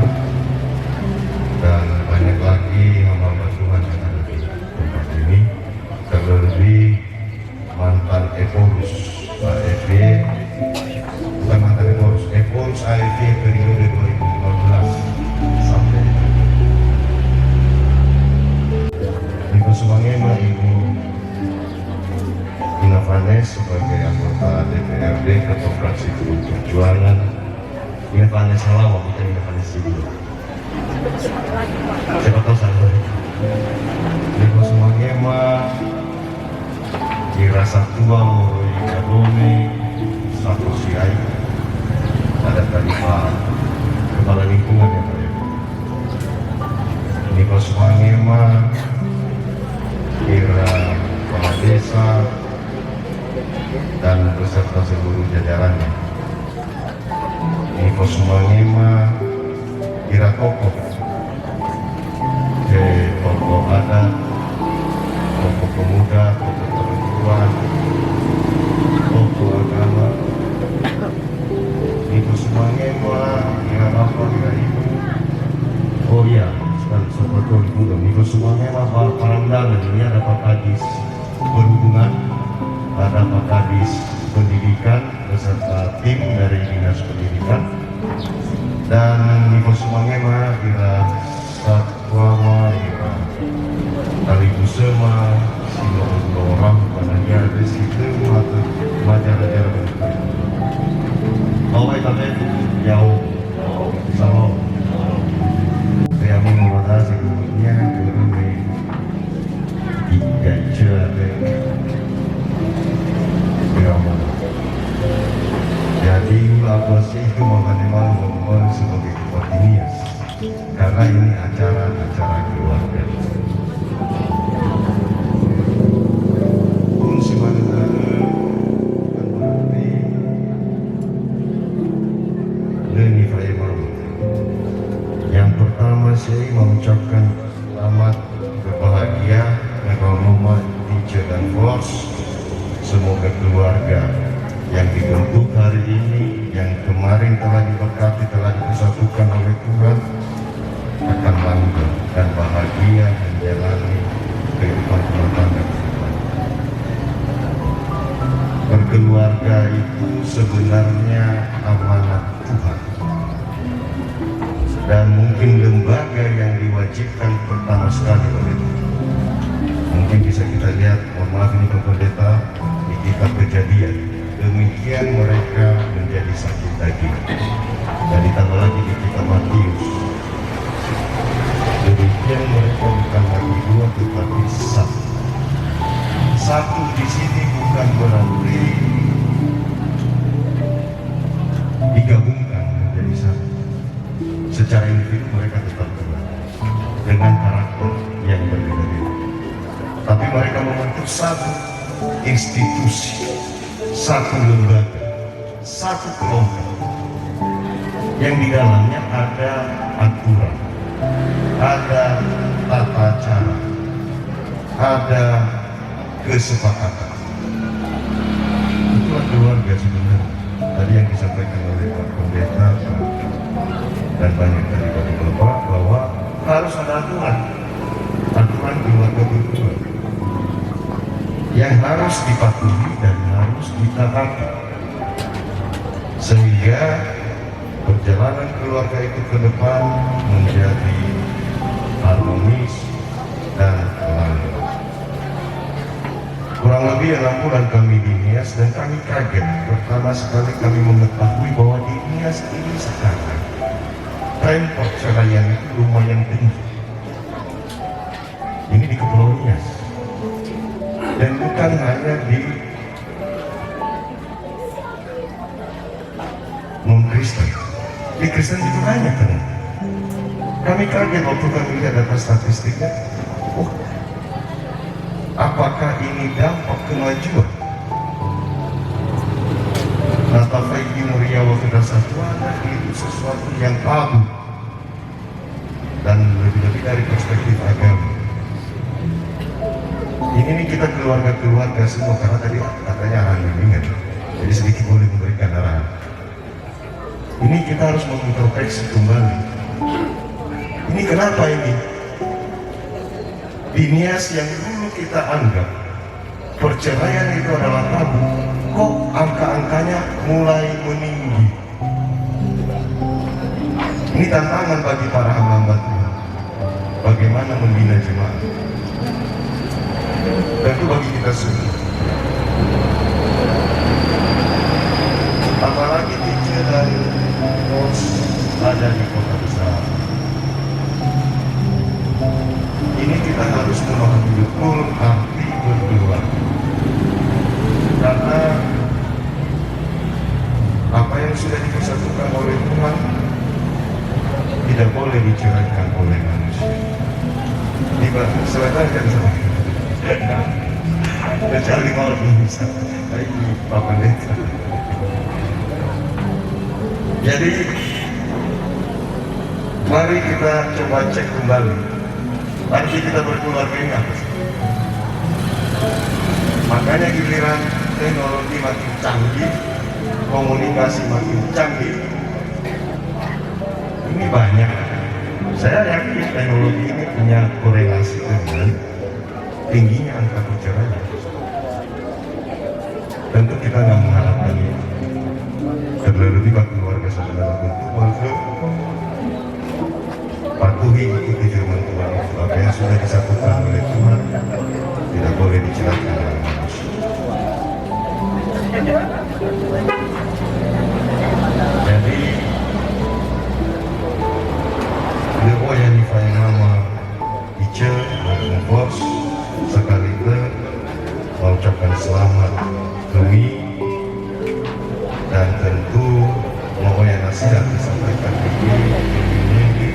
dan banyak lagi hamba-hamba Tuhan yang ada di tempat ini, terlebih mantan Ephorus A F Y, bukan mantan Ephorus, Ephorus A F Y periode dua ribu lima belas sampai. Nifasu wangema Ibu Ina Vanessa sebagai anggota D P R D Ketua Fraksi P D I Perjuangan. Ina Vanessa Lawa, bukan Ina Vanessa Judul. Siapa tahu salah. Nifasu wangema ira satua moroi Kadone, Sato Siai, ada tadi Pak Kepala Lingkungan, ya, Pak, ya. Nifasu wangema ira kepala desa dan beserta seluruh jajarannya. Nifasu wangema ira tokoh, eh, tokoh adat, tokoh pemuda, tokoh perempuan, tokoh agama. Nifasu wangema ira bapak, ira ibu. Oh iya, seperti itu. Nifasu wangema ba-, para undangan ini, ada Pak Kadis Perhubungan, ada Pak Kadis Pendidikan beserta tim dari Dinas Pendidikan, dan nifasu wangema ira satwama, ira talifusöma, si no orang pada dia ada situ mata majara-jara. Awai tabe yau. Salam. Saya mau makasih kemudian guru nih. Tiga jua deh. Jadi, aku sih itu makanya mau ngomong sebagai koordinir. Karena ini acara-acara keluarga. Pun sebenarnya bukan berarti Leni Faemam. Yang pertama, saya mengucapkan selamat berbahagia, Nagao Noma, Teacher dan Force. Semoga keluarga yang dibentuk hari ini, yang kemarin telah diberkati, telah dipersatukan oleh Tuhan, akan langgeng dan bahagia menjalani kehidupan rumah tangga. Berkeluarga itu sebenarnya amanah Tuhan. Dan mungkin lembaga yang diwajibkan pertama sekali oleh Tuhan. Mungkin bisa kita lihat, mohon maaf ini Pak Pendeta, di kitab Kejadian. Demikian mereka menjadi sakit daging. Dan ditambah lagi di kitab Matius. Demikian mereka bukan lagi dua, tetapi satu. Satu di sini bukan berarti digabungkan menjadi satu. Secara individu mereka tetap dua, dengan karakter yang berbeda-beda. Tapi mereka membentuk satu institusi, satu lembaga, satu kelompok yang di dalamnya ada aturan, ada tata cara, ada kesepakatan. Itulah keluarga sebenarnya. Tadi yang disampaikan oleh Pak Pendeta, Pak, dan banyak dari Bapak-bapak, bahwa harus ada aturan. Aturan keluarga berkeluarga yang harus dipatuhi dan harus ditaati. Sehingga perjalanan keluarga itu ke depan menjadi harmonis dan langgeng. Kurang lebih enam bulan kami di Nias dan kami kaget. Pertama sekali kami mengetahui bahwa di Nias ini sekarang tren perceraian itu lumayan tinggi. Ini di Kepulauan Nias. Dan bukan hanya di non-Kristen. Di Kristen juga banyak ternyata. Kami kaget waktu kami lihat data statistiknya. Oh, apakah ini dampak kemajuan? Nah, tafaigi muria waktu dasar Tuhan itu sesuatu yang tabu. Dan lebih-lebih dari perspektif agama. Ini nih kita keluarga-keluarga semua, karena tadi katanya arahan bimbingan. Jadi sedikit boleh memberikan arahan. Ini kita harus mengintrospeksi kembali. Ini kenapa ini? Di Nias yang dulu kita anggap perceraian itu adalah tabu, kok angka-angkanya mulai meninggi? Ini tantangan bagi para hamba-hamba Tuhan. Bagaimana membina jemaat? Tentu bagi kita semua. Apalagi teacher dari kos ada di kota besar. Ini kita harus memahami betul arti berkeluarga. Karena apa yang sudah dipersatukan oleh Tuhan tidak boleh diceraikan oleh manusia. Di ba-, selatan kan sama. Kecuali mau bisa. Nah, ini Pak Pendeta. Jadi, mari kita coba cek kembali. Arti kita berkeluarga ini apa sih? Makanya giliran teknologi makin canggih, komunikasi makin canggih, ini banyak. Saya yakin teknologi ini punya korelasi dengan tingginya angka perceraian. Tentu kita nggak mengharapkan itu. Terlebih bagi keluarga saudara, tentu maka patuhi, ikuti firman Tuhan itu. Apa yang sudah disatukan oleh Tuhan tidak boleh dicelakakan oleh manusia. Jadi, lö oya nifa'ema ma Ice, maupun bos, sekali lagi mengucapkan selamat kami, dan tentu mau yang nasihat disampaikan ini,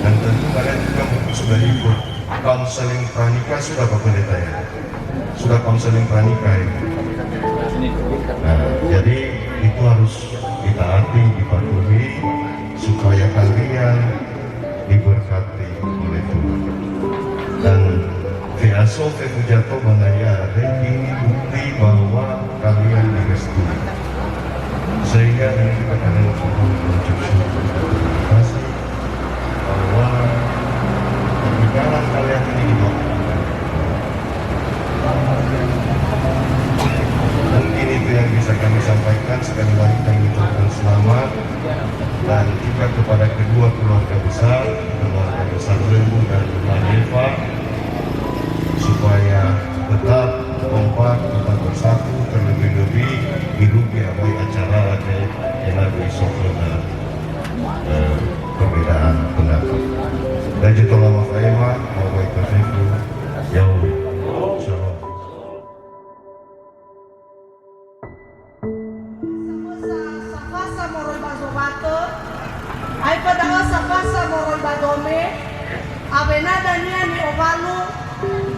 dan tentu kalian juga mungkin sudah ikut konseling pranikah, sudah, Pak Pendeta, ya? Sudah konseling pranikah ini. Nah, jadi itu harus ditaati, dipatuhi, supaya kalian diberkati oleh Tuhan. Dan fe'aso fefujato banaya ini bukti bahwa kalian direstui. Sehingga ini kita akan mengucap syukur dan terima kasih bahwa pernikahan kalian ini didoakan. Mungkin itu yang bisa kami sampaikan. Sekali lagi kami ucapkan selamat, dan juga kepada kedua keluarga besar, keluarga besar Lembu dan Marefa, supaya tetap kompak, tetap bersatu, terlebih-lebih irugi awai acara ade ena'ö isokhöna, eh, perbedaan pendapat. Dan jetola mafa'ema, mawai tafefu, yaum. Shalom. Samösa safasa moroi ba Zowatö, aefa da'ö safasa moroi ba Dome, awena dania ni'owalu,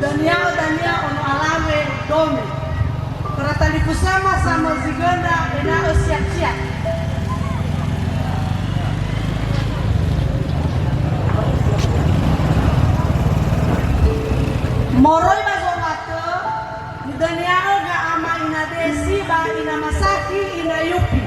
dania'ö dania ono alawe Dome. Khöra talifusöma samözi göndra ena'ö siap-siap. Moroi ba Zowatö, nidania'ö ga'ama ina Desi ba ina Masaki, ina Yupi.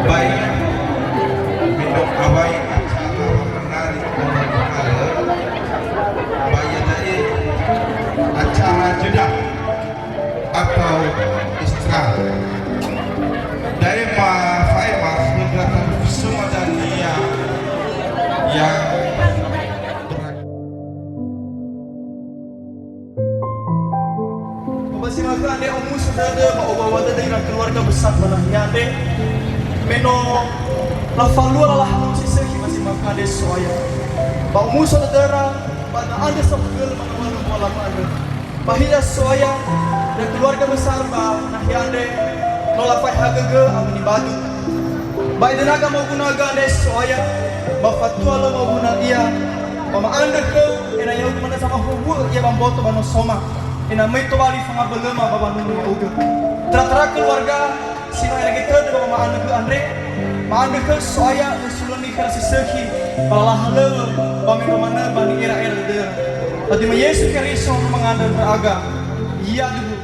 Baik, mendok awai acara menarik dan menarik. Ba iada'e acara jeda atau istirahat. Da'e ma fa'ema khö ndra talifusöma dania yang Ba si ma'ökhö andre omuso dödö ba owawa dödö ira keluarga besar ba nahia andre, me no lafalua lala halöŵö si sökhi ba si ma'ökhö andre So'aya. Ba omuso dödöra ba na andre saohagölö manamalö mbuala ma'andrö. Ba hiza So'aya, ira keluarga besar ba nahia andre, no lafaeha gögö awö nibadu. Ba edenaga mogunagö andre So'aya, ba fatua lö moguna ia, ba ma'andrö khöu, ena'ö ya'ugö manö zamahowu'ö ia ba mboto ba nosoma, ena'ö möi tobali fangabölöma ba wanunu ya'ugö. Tara-tara keluarga si no erege tödö ba wama'anögö andre, ma'andrö khöu So'aya, ösulö niha si sökhi, ba lala halöŵö, ba mendrua manö ba ni'era'era dödöra. Ba döi ma Yesu Keriso, mangandrö ndra'aga. Yaduhu.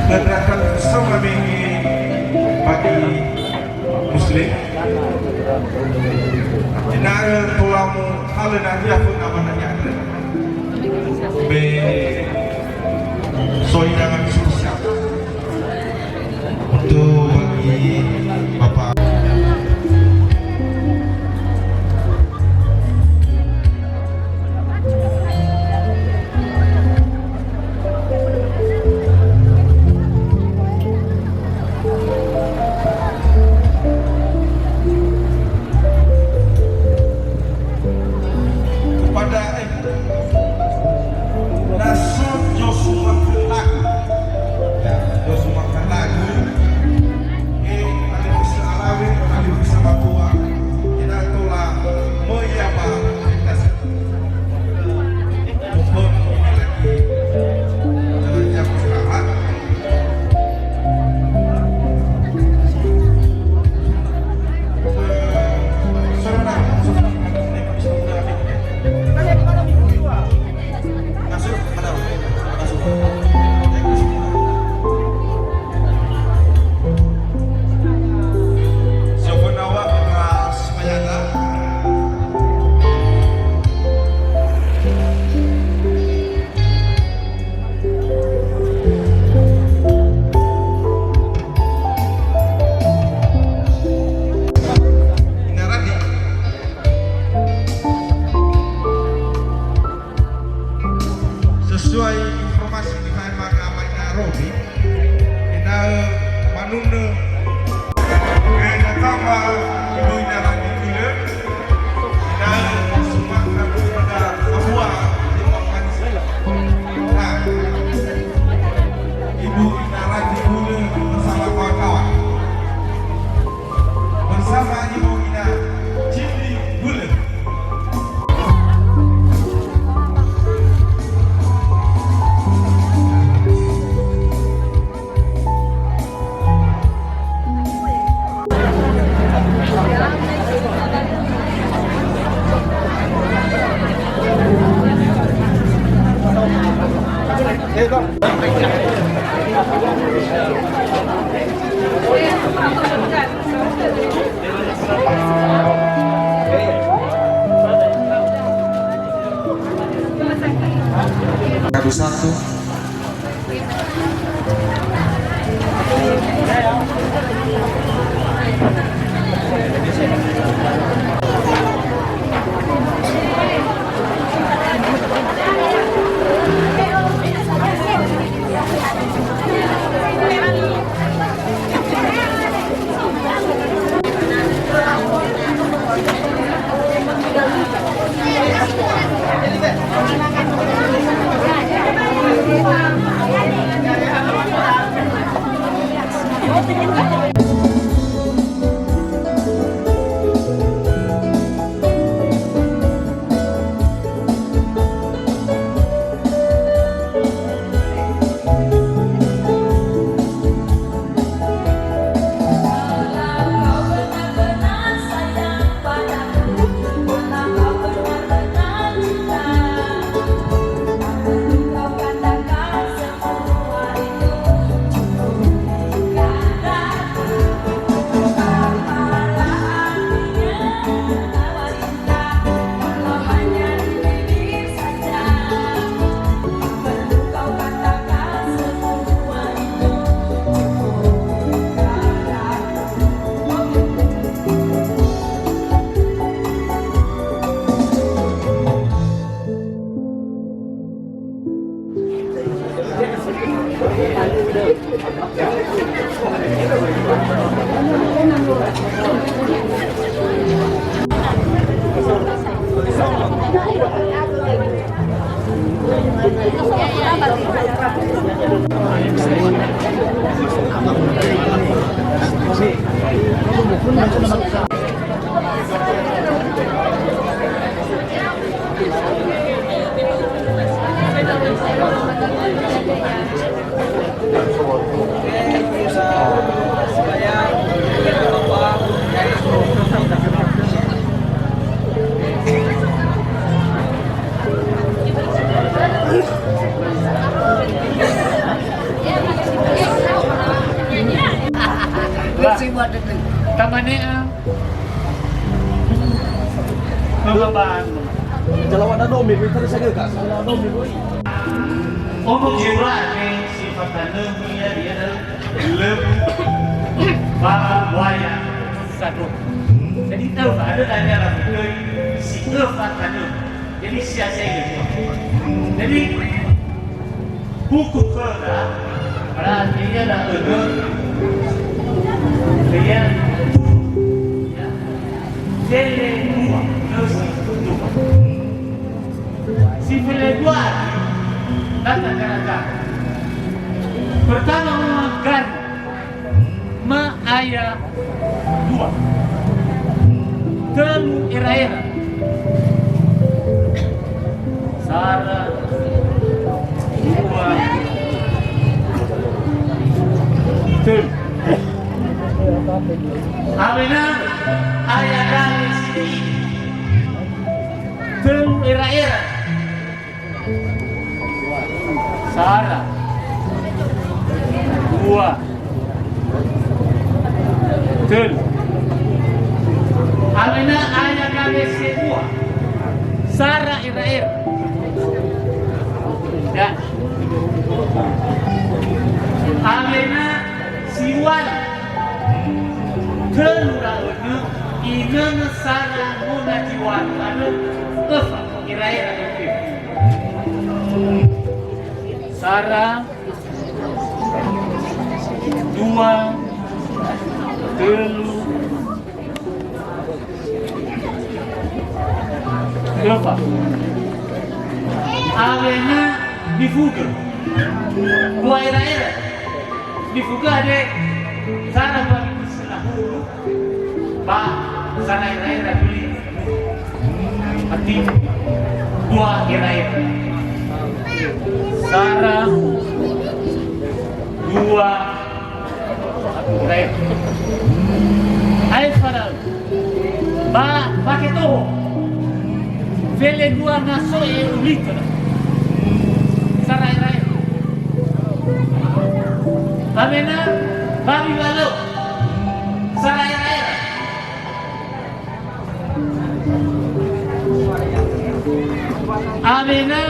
Gerakan bersama B G bagi Muslim. Ena'ö tola mohalö nahia föna ba nahia andrö. Be so hidangan spesial. Untuk bagi Bapak. Kepada, eh, Na so Joshua Kalagu. Ya, Joshua Kalagu. Eh, alifusö alawe, alifusö matua. Ina tola möi ya ba. Pokok ini lagi. Jalan yang selamat. Sesuai informasi nifaemanga ama ina Robi, ena'ö manunö, eh, natama ibu ina Rani Gulö, Nah, Ibu Ina Raji Gulö bersama kawan-kawan. Bersama Ibu Ina Cindi Gulö. Kadu satu. Lah, tamane'a. Pembahasan. Jalawan ado me, me tadi saya ke, Kak. Jalawan ado me, boy. Ono jura ke sifat tanah dunia dia adalah lebu ba buaya satu. Jadi tahu tak ada tanya lah betul si sifat tanah. Jadi sia-sia itu. Jadi hukum khöda, berarti ia adalah ödö, ia, ya. Fele dua, nösi dua. Si fele dua, kata-kata. Pertama, memagari. Ma aya dua. Tölu era-era. Sara, dua, tölu. Awena aya dali sini. Tölu era-era. Sara. Dua. Tölu. Awena aya gawe sebua. Sara era-era. Ya. Awena siwali. Tölu raönö, inönö sara mona siwali. Andrö öfa. Era-era. Sara, dua, tölu, öfa. Awena nifugö. Dua era-era. Nifugö ade sara ba nifugö sera hulu. Ba sara era-era tuli. Berarti dua era-era. Sara, dua, era-era. Ae fara. Ba, ba ke toho. Fele dua na so e ulito. Sara era-era. Awena, ba mi walo. Sara era-era. Awena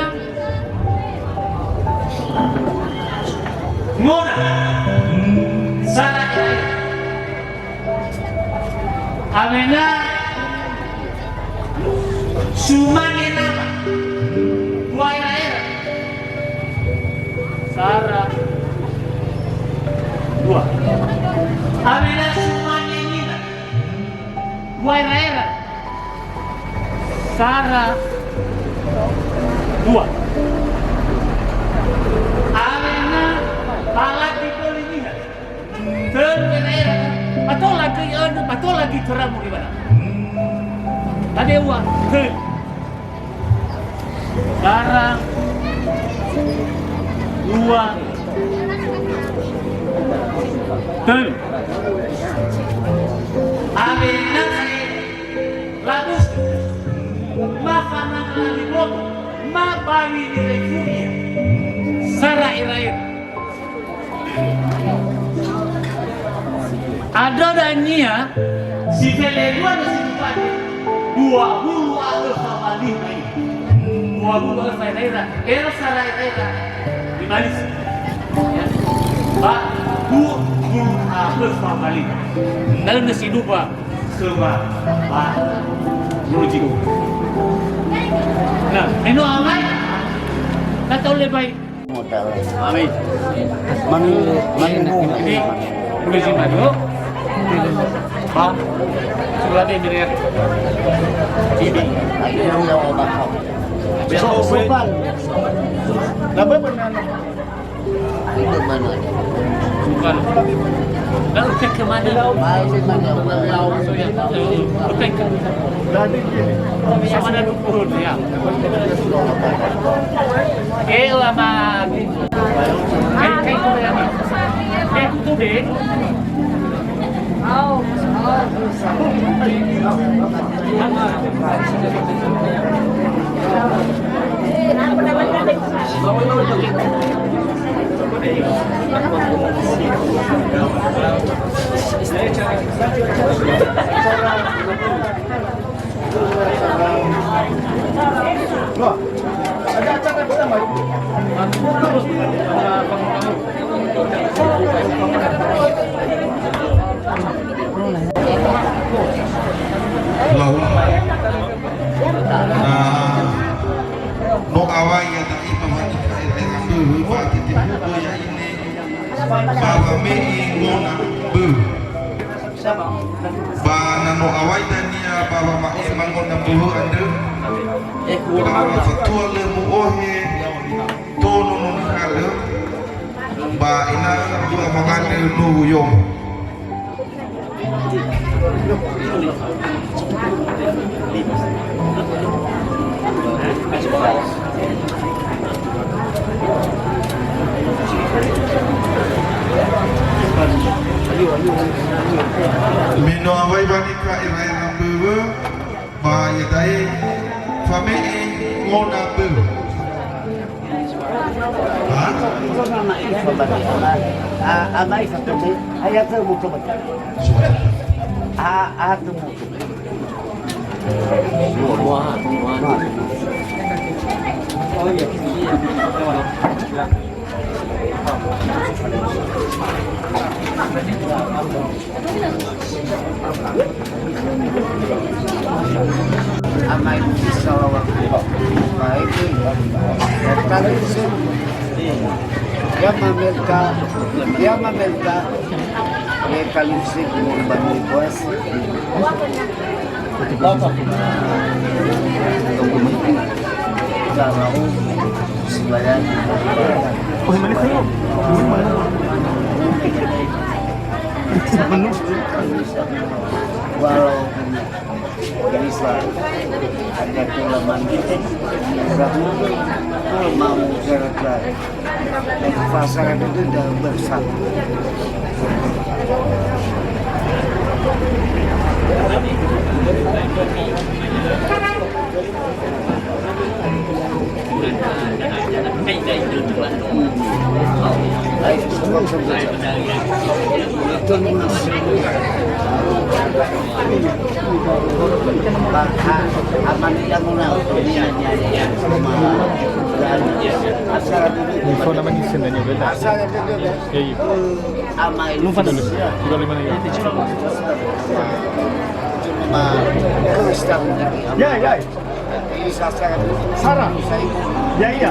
mona sara era-era. Awena sumange nama dua era-era. Sara dua. Awena sumange nina. Dua era-era. Sara dua. Awena palati tölu niha. Tölu era-era. Ba tola göi önö, ba tola göi töra moroi ba da'ö. Tada'e ua, tölu. Sara, dua, tölu. Awena labusi. Ma fananga lali boto. Ma bawi nirefuri. Sara era-era. Andrö dania si fele dua na si tufade, dua hulu a öfa ba lima ini. Dua hulu a öfa era-era, era sara era-era di Malaysia. Ya. Ba dua hulu a öfa ba lima. Lalu nasi dupa. Khöma ba Nurujiko. Na, me no amai. Na ta'ule bai. Modal. Amin. Mami, mami, ini mulai Jumado. Ba, sudah deh, ini ya. Ini. Ini yang mau bakal. Sopan. Lalu ke mana? Oke. Sama ada dua puluh ya. Eh, lama. Eh, tutup deh. Lau. Na no awai ya'ia ba wa'ita ira-ira böwö ba tetebu'ö ya'ia ba wame'e ngona böwö. Ba na no awai dania ba wama'ema ngona böwö andrö, ba fatua lö mu'ohe to nono nihalö, ba ena'ö dua wangandrö nowu yomo. Me no awai ba nika ira-ira böwö, ba iada'e fame'e ngona böwö. Ha? A, a, mai satu tu, ayat tu mutu betul. A, a, tu mutu. Amai bisa lawan baik. Kalau itu ya mamerka, ya mamerka. Ya kalau itu mau bantu kuas. Walau bisa ada kelaman, kalau mau jarak. Pasar itu udah bersatu. Info nama ni sendiri beda. Ya, iya. Lupa dulu. Tiga lima lagi. Ya, ya. Sarah. Ya, iya.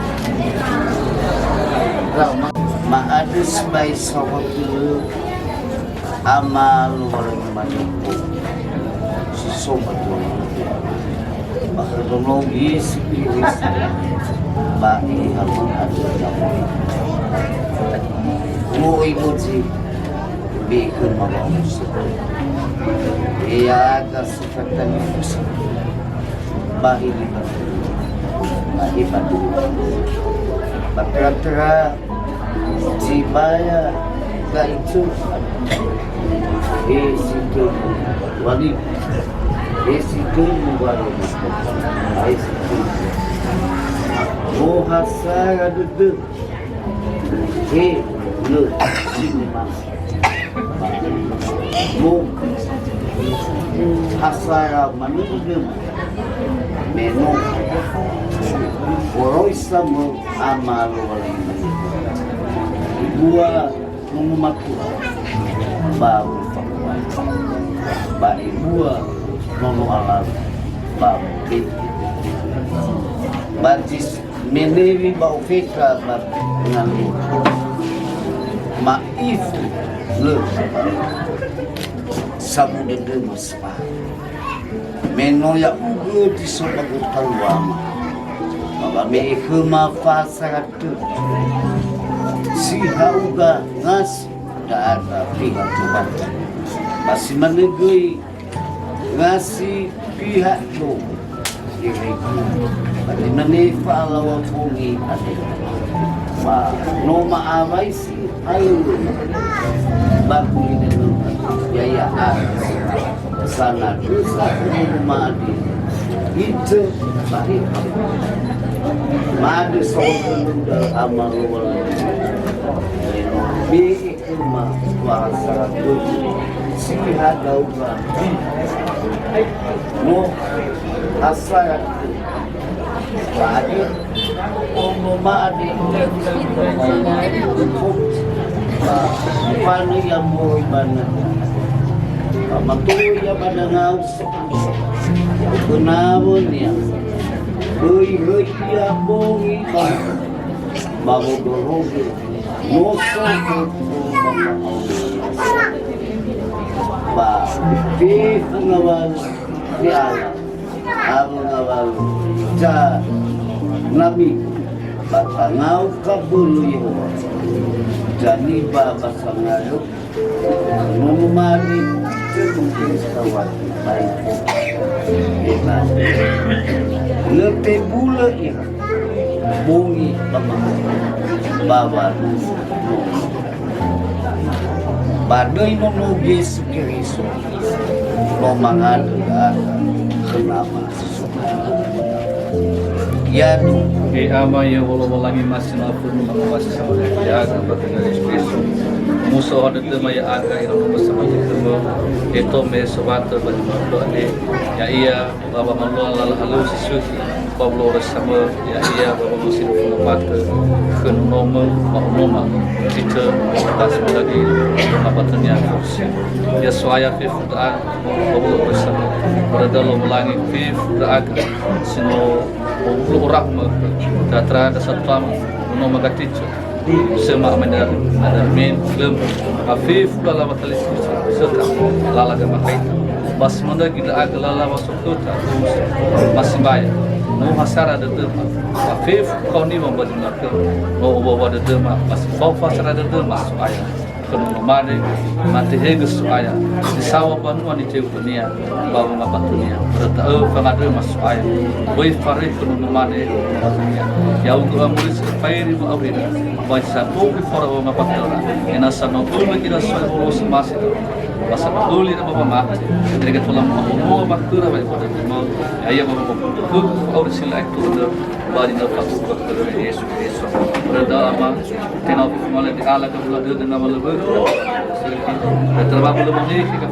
Ma'andrö sibai saohagölö Ama Lowalangi manöko si so ba dua. Ba khö Nono Yesu Keriso, ba Eheha ma'andrö. Mo'i mozi, be'e khöma wa'omuso. Ya'aga si fatalifusö, ba he nifatalifusö, ba he fatalifusö. Ba tera-tera, Sibaya ga'i tö. He si tö wali. He si tö wali. He si tö. Mo hasara dödö. He lö sinema. Mo hasara manödö. Me no oroisa mö Ama Lowalangi. Ebua nono matua ba wefakua. Ba ebua nono alalu ba bete. Ba zis menewi ba ofeka ba ngalo. Ma'ifu lö. Sabu dödö mas. Me no ya'ugö zi so ba gotaluama, ba wame'e khöma fasara tö. Si ha'uga ngasi, da'aga fiha tobati. Ba si manö göi ngasi fiha to. Ba zi mane fa'alaŵa bongi andre. Ba no ma'awai si Ayo, ba gulidanö, ya'ia, sangadrösa umur ma'andrö, itö ba he. Ma'andrö saohagölö Ama Lowalangi. Be'e khöma wa'asara dödö, si ha dauga, no asara dödö. Ba andre, omo ma'andrö, ba fanö ia moroi ba nötö. Ba mato ia ba dangau, ba nawönia. Böi höi ia bongi ba, ba wondrorogö. No so ba fefu ngawalö feala. Awö ngawalö, za nami, ba tangau kabölö Yehowa. Zaniba ba sangarö, nono mane, terus tawati, baik. Lö tebulö ira. Bongi ba mangandrö, ba walu. Ba döi Nono Yesu Keriso, no mangandrö ndra'aga khö Nama si so ba zi no. Ya'aduhu. He Ama, ya Lowalangi, masi na funu mangawasi sama ya'aga ba khö Yesu Keriso. Muso ha dödöma ya'aga ira nomo sama ya'aga. Eto me sobatö ba zi no andre, ya'ia ba wamalua lala halöŵö si sökhi, ba wolo'ö samö, ya'ia ba wolo'ö si no fangawatö khö nonomö ba onoma, si tö ba si lagi ba batania kursi. Ya So'aya fefu da'a ba wolo'ö samö. Ba da'ö Lowalangi fefu da'aga si no wolo'ö rahmö, tara-tara da satuama, nonoma gatitö. Söma amai nada, nada men lem, ba fefu lala wa talifusö, söta, lala gamakaita. Ba si manö göi ndra'aga lala wa soköta, masimbaya. No ha sara dödöma, ba fefu kaoniwa ba zi no lakö, no owawa dödöma, ba si fao fasara dödöma So'aya. Khö nono mane, matehegö So'aya, si saŵa banua nitehugönia, ba wangabatunia. Ba da'ö fangandröma So'aya, böi faröi khö nono mane wangabatunia. Ya'ugö amuri si öfaeri wa'aurira, ba zi samböu fora wangabatunia, ena'ö sa no ölö ira so'aya wolo'ö samasi, ba sa no ölö ira ba wamati, irege tola mu'ahonoa ba khöra wa'ebada Tuhan, ya'ia ba wamabökhö wa'auri si la'ae tu'ö, ba zi no fabu'u ba khöra Yesu Keriso. Ba da'ö Ama, Tenga ofo male di ala ka bula dödö na malöbö. Sergi. Terba bula mane ki ka.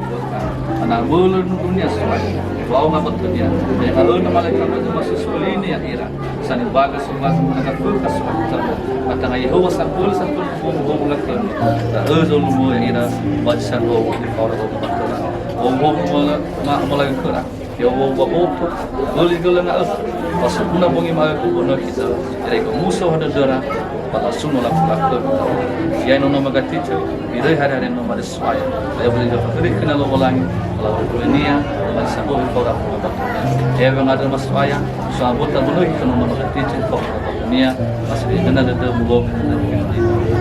Ana bula nudunia sebai. Wa'o nga batunia. Ya alö na male ka batu masu solini ya ira. Sani baga sobat muna ka ka sobat. Matanga Yehowa sampul sampul bumbu bumbu lakon. Ta özo lumo ya ira. Baca sando di paura bumbu lakon. Bumbu bumbu ma mala kera. Ya Allah, ba boto, gölö-gölö nga'ökhö, ba sukuna bongi ma'ökhö, bonö khöda, irege omuso ha dödöra, ba lasuno laku-laku. Ya ino no magatitö, iröi hari-hari no made So'aya. Ba ya boleh dapat beri kenal Lowalangi, ba lawan kulenia, ba sabohi fora. Ya wangandrö ma So'aya, so abota bonö khöda no magatitö, Nia, masih dödöna dödömu, Lowalangi.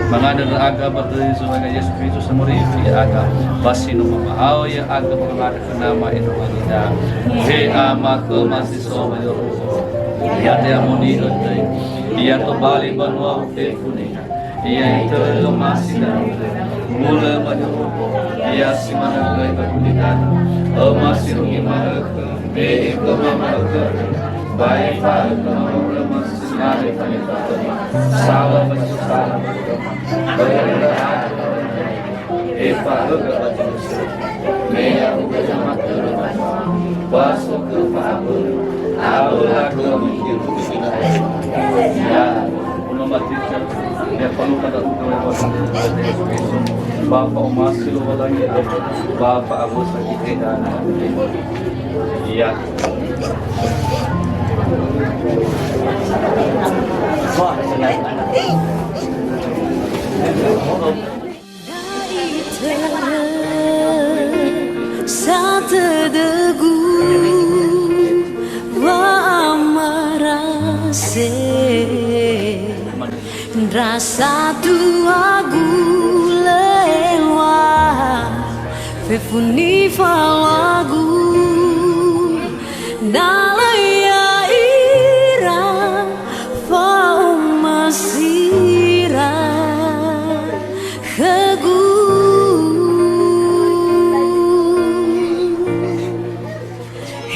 Mangandrö ndra'aga ba döi Zo'aya Yesu Keriso samörifi ya'aga. Ba si no mama'ao ya'aga ba wangandrö khö Nama enonganida. He Ama, khöma si so ba yorugo. Ya'adia moni ötöi. Ia tobali banua fefu niha. Ia itörö omasi da'ö. Mulö ba yorugo. Ia si manö göi ba gulidanö. Omasi rugi ma'ökhö. Me khöma ma'ökhö. Ba ifa'ökhö ma'ökhö. Mane fanifa'öma, saŵa ba zi no sala ba khöma. Börö ha efa'ökhö ba zi no sökhi. Me ya'ugö zamatörö ba, ba so khö fa'abölö, abölagö mungkin. Ya, ono matitsa, ya paluka da uga wa ba Yesu Kristo. Ba fa'omasi Lowalangi, ba fa'awösa kita. Ya. Da'itörö satö dögu wa'amarase. Ndra satuagu lö eŵa'ö fefu nifaŵagu, na lö ya'ira fa'omasira khögu.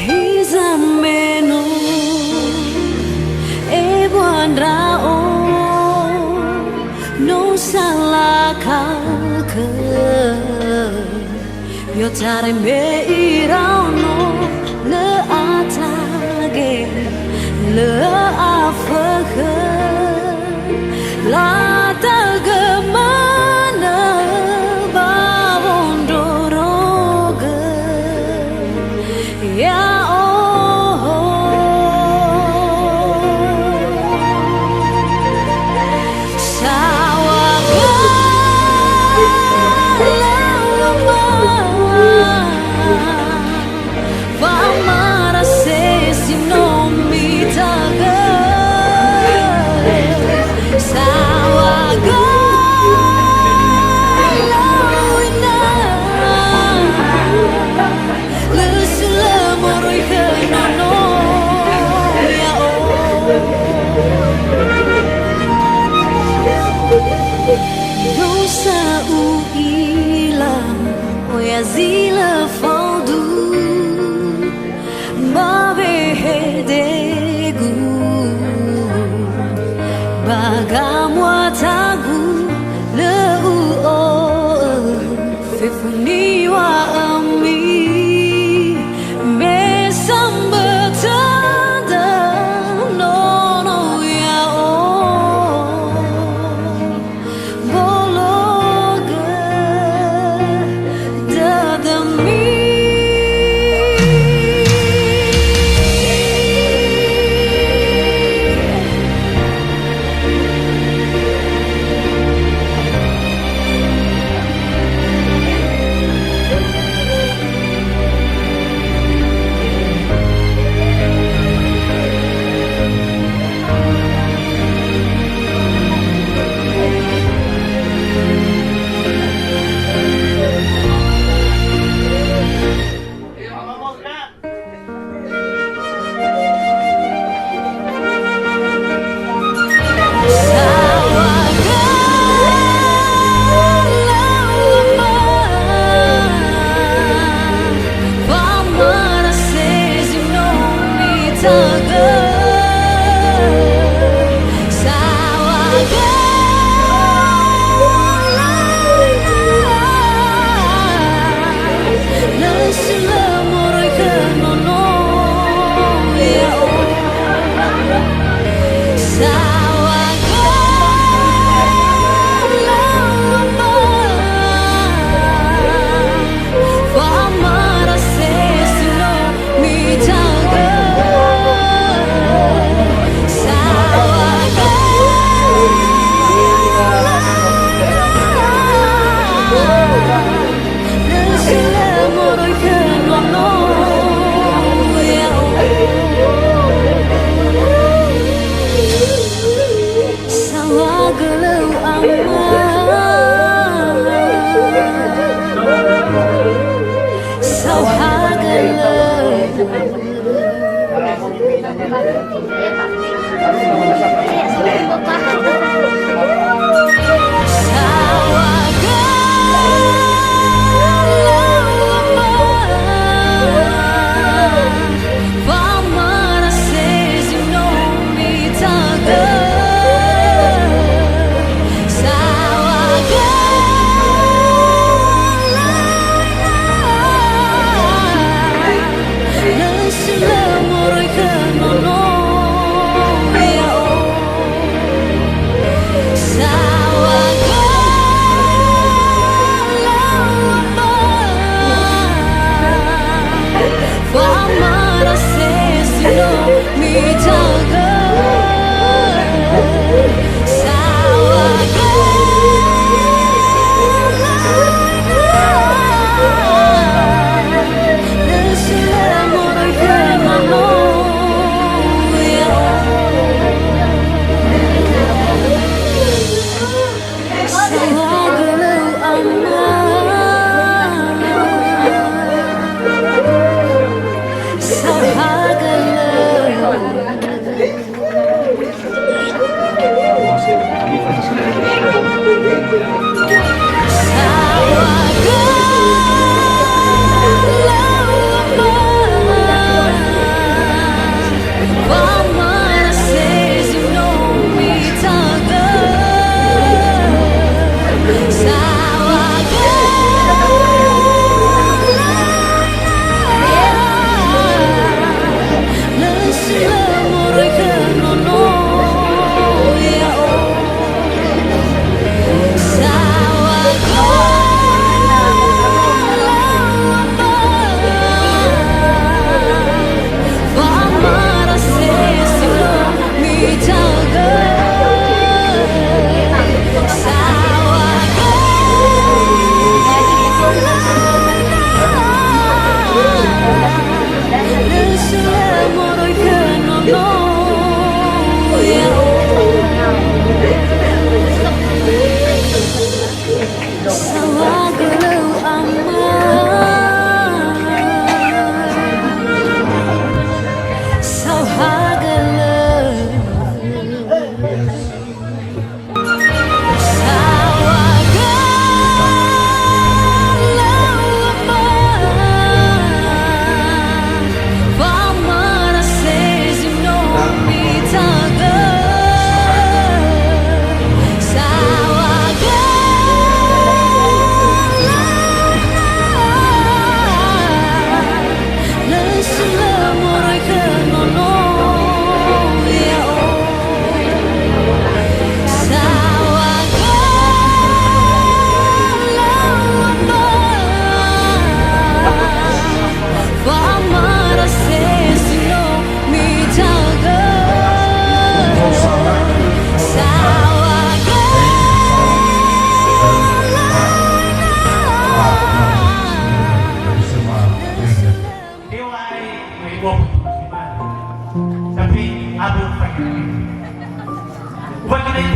Hiza me no ebua ndra'o, no salaka khö. I'otarai me iraono, lö atage, lö afökhö. Lata'ögö manö ba wondrorogö. Ya'o. Saŵa galöma. Wa'amarase si no mitagö. Ba gamuatagu lö u'o'ö fefu niŵa'ömi, me sambö tödö nono ya'o. Bologö dödömi. Sauhagölö ama. Sauhagölö.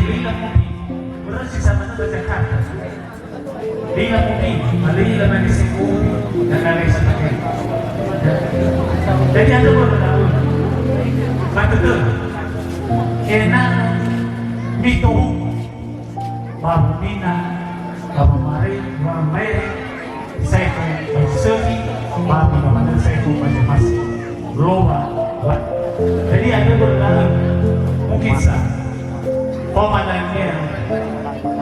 Lila mobi, berarti sama-sama Jakarta. Lila mobi, lila mani sekolah, dan lain sebagainya. Jadi ada beberapa. Maka tu, kena mitohu. Babu Mina, Babu Mare, Babu Mere, Saiful Basögi, Babu Muhammad Saiful Banjarmasin. Loba, ba-, jadi ada berlalu, mungkin sa. Komandannya,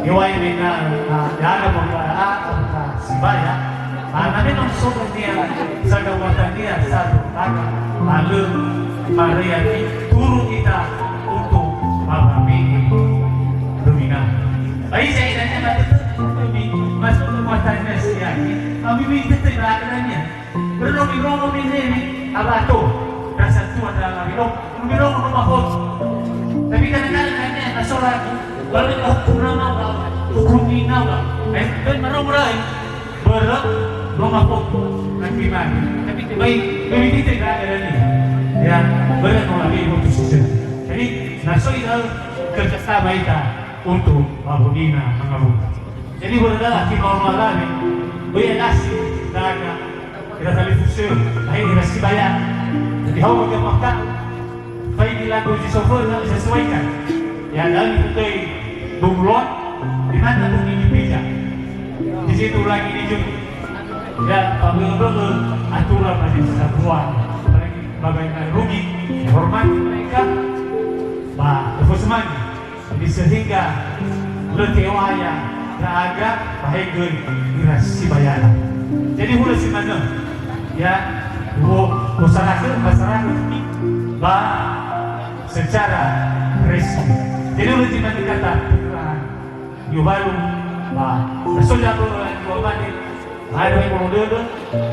Iwai Mina, nah, ya ada berlalu, ah, ah, Sibaya. Ba na me no so dania, sa'aga watania satu aga, ba lö mareyaki turu ita untuk mawamene domina. Ba iza idania ba tetö demi masuk ke watania siaki, ba miwi tetö ba adania. Perlu dirongo mene ni, abato, rasa tua dalam hidup. Mirongo no mafotu. Tapi kadang-kadang hanya na so lagi. Lalu hukum nama, hukum ni nama. Eh, kan marongo rai. Börö no mafotu. Kan gimana? Tapi baik, lebih kita enggak ada ni. Ya, börö no lagi foto sisa. Jadi, na so ita kerjasama ita untuk Babu Mina mengabu. Jadi, börö dalam kita orang lagi. Börö nasi, dagang. Ira talifusö, lain ira Sibaya. Jadi hawa ke Makkah, faigi lagu zi soföna sesuaikan. Ya, dalam itu tei dungulon, di mana tu ini pija. Di situ lagi di jum. Ya, paböngö-böngö aturan masih satuan. Bagaimana rugi, hormati mereka. Ba, tefu semangat. Jadi sehingga lö te'o'aya ndra'aga, ba he göi ira Sibayana. Jadi hulö si manö, ya, wo-, wosarakhö, basarakhö ba secara resmi. Jadi hulö si manö kata pembukaan. Yobalu, ba, na so jago, yobalu, Hai, wa'ebolo dödö,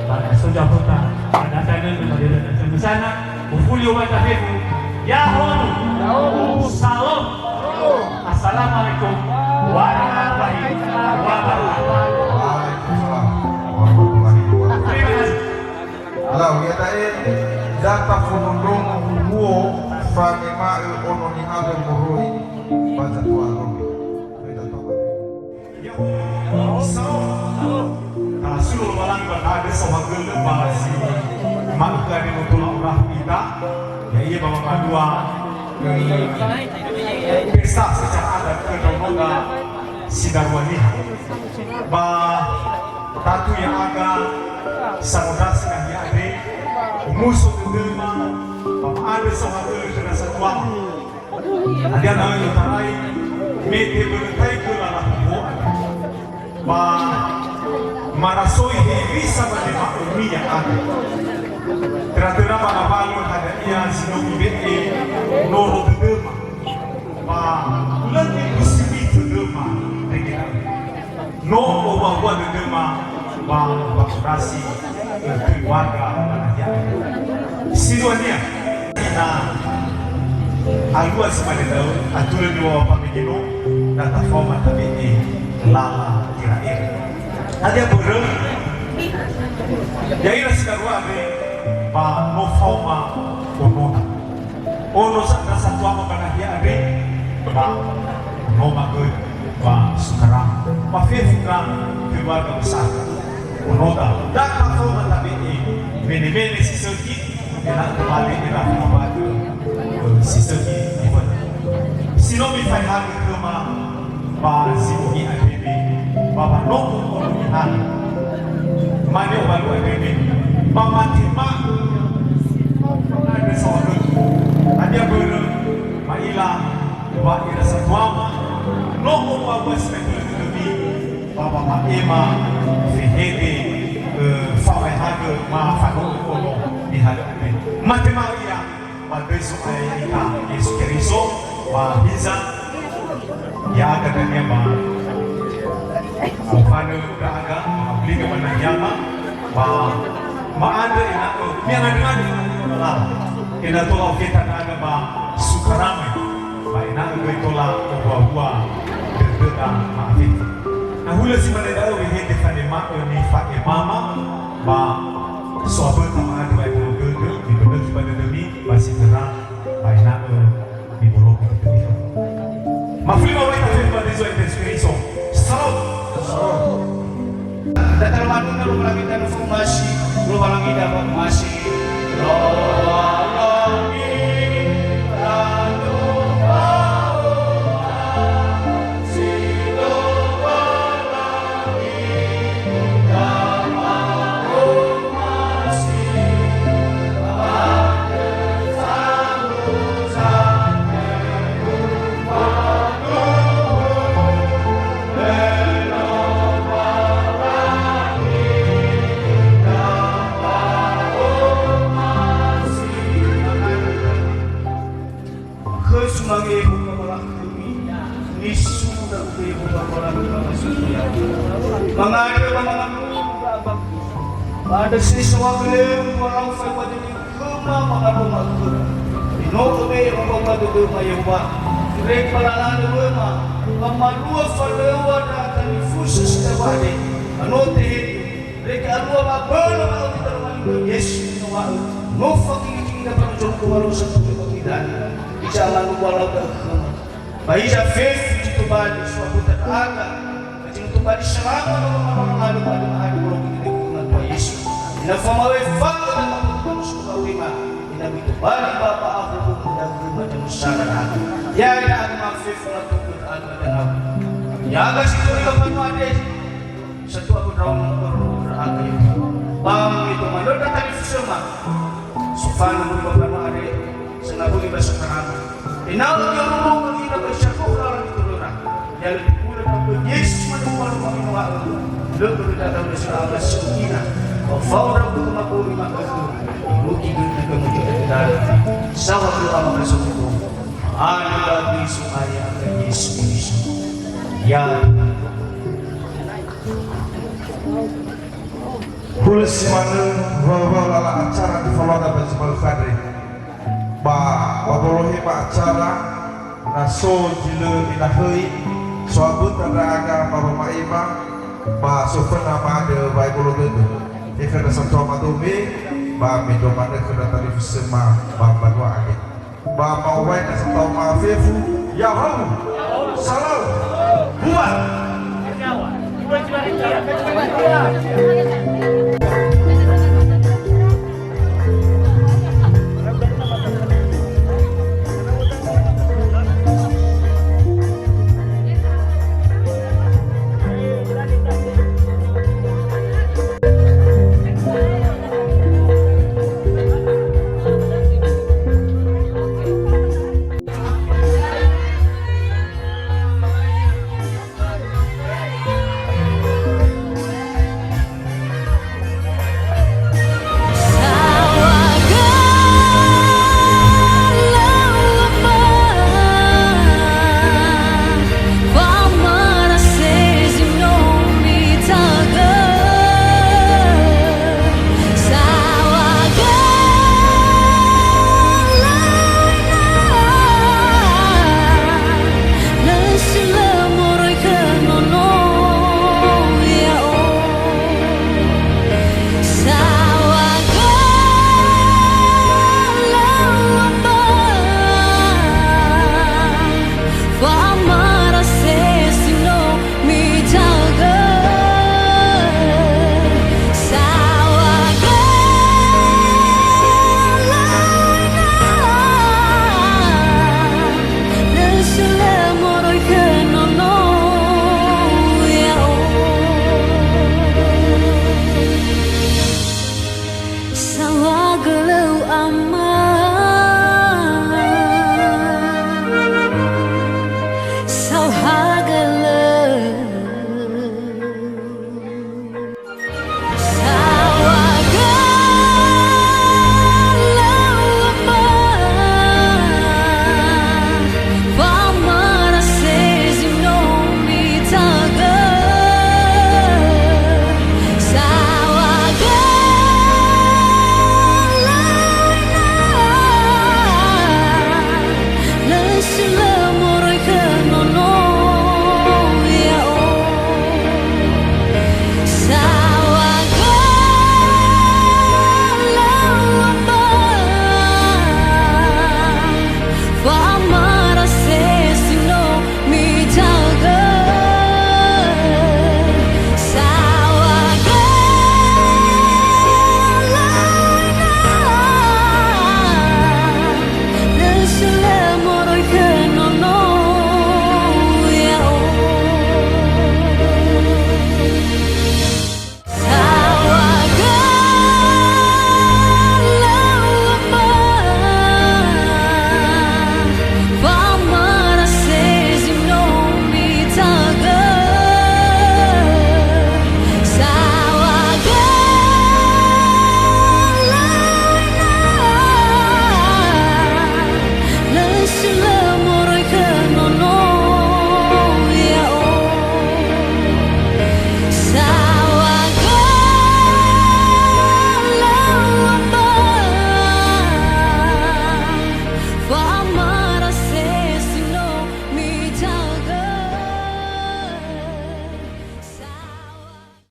ba na so zafuta, ba data dödö, ba dödö, dödö, dödö, ufuli uwata fefu, ya'ahowu. Ya'ahowu. Salom. Salom. Assalamualaikum warahmatullahi wabarakatuh. Waalaikumsalam warahmatullahi wabarakatuh. Terima kasih. Lau, iada'e, data fondrondrongo huhuo, fanema'ö ono nihalö moroi ba zatua romi. Ya'ahowu. Talasulo Lowalangi ba ta'andrö saohagölö ba zi ma'ökhö andre no tola ora ita, ya'ia ba wamalua, eh, pesta secara adat khö ndraonoga si darua niha. Ba tatu ya'aga sangondrasi nahia andre, omuso dödöma, ba ma'andrö saohagölö khö ndra satuama. Hadia da'ö i'otarai me tebölötaigö lala huhuo andrö. Ba marasoi hewisa wanema'ömi ya'aga. Töra-töra ba ngawalö hadia ia zi no mibe'e noro dödöma. Ba lö nibusimi dödöma, dege da'ö. No owua-wua dödöma ba, ba orasi, eh, keluarga ba nahia. Siduania, na alua zi mane da'ö, atulö niŵa'ö pamege no, na tafaoma tabe'e lala ira-ira. Hadia börö? Ya'ira si darua andre, ba no faoma onona. Ono sa-, ndra satuama ba nahia andre, ba no magöi ba Sukarama. Ba fefu ndra keluarga besar. Onota, data faoma tabe'e mene-mene si sökhi, ena'ö tobali ira fangawatö, eh, si sökhi iföna. Si no mifaehagö khöma, ba zi bohi andre, ba wanomo ono nihalö. Mane obalu andre, ba matema andre saohagölö. Hadia börö, ma'ila wa ira satuama, no owua-wua si ma'ökhö dödömi, ba wama'ema fehede, eh, famaehagö ma fanomo ono nihalö andre. Matema ia, ba döi Zo'aya ya'ita Yesu Keriso, ba hiza, ya'aga dania ba, mofanö ndra'aga, ba obligö ba nahiama, ba ma'andrö ena'ö, mi'angandrö-ngandrö, ena'ö tola ofeta ndra'aga ba Sukarama, ba ena'ö göi tola owua-wua dödöda ma'afeta. Na hulö si mane da'ö wehede fanema'ö nifa'emama, ba so aböta ma'andrö wa'ebolo dödö, mibölökhi ba dödömi, ba si töra, ba ena'ö miboloku dödömi. Mafuli Terima kasih kepada Yesus Kristus. Salam. Salam. Data Lowalangi, Lowalangi, Lowalangi, Lowalangi, Lowalangi. Khöu sumange Yehowa balakhömi, nisura khöu Yehowa balakhömi. Mangandrö ba mangaku, ba andrö si so wa'ö lö mu'alau faewa dödöu khöma mangandrö ma'ökhö. Eno'ö me Yehowa ba dödöma Yehowa. Irege ba lalöma, ba malua falöŵa ndra talifusö si dawade, ba no tehegö. Irege alua ba bölö ba uta Lowalangi Yesu, no wa'ö, no fakilikili ndra ba no zorugo walo satulö ba gidani. Ija manu walau da'ö khöma. Ba hiza fefu zi tobali, so'aböta ndra'aga, ba zi no tobali salama ba wamana-mana ba döma adu bologi di dökö Matua Yesu. Ina famawe fa'ö dan maputu manusia ba urima, ina mitobali ba pa'ahu buku dan gema dan usara na'aga. Ya, ina agama fefu na tuku ndra'aga dan aku. Ya, aga si turi ba manu ade, satu aku daun ndra'aga ya. Ba mito manöda tali fusema. Sofana guru ba manu ade, Sanabu'i ba Sakarama. Ena'ö i'ororogö ira ba zi so khöra zi töröra. Ya lö tebulö ba khö Yesu manö u'alö wamino wa'ö. Lö börö dada ulö sara'a ba si u'ila. Ba fao ndra'ugö ma'ökhö. Irugi göi göi gömöjö dada. Sawa khö Ama Sofugo. Ani ba Yesu aya khö Yesu Kristo. Ya. Hulö si manö, wa-, wa lala acara nifaluada ba zi ma'ökhö andre. Ba, ba wolohe ba acara, na so zi lö minahöi, so'aböta ndra'aga ba wama'ema, ba soföna ma'andrö wa'ebolo dödö. He khöndra satua madome, ba mendrua manö khöndra talifusöma ba mbanua andre. Ba ma'owai na satua mafefu, ya'ahowu. Salam.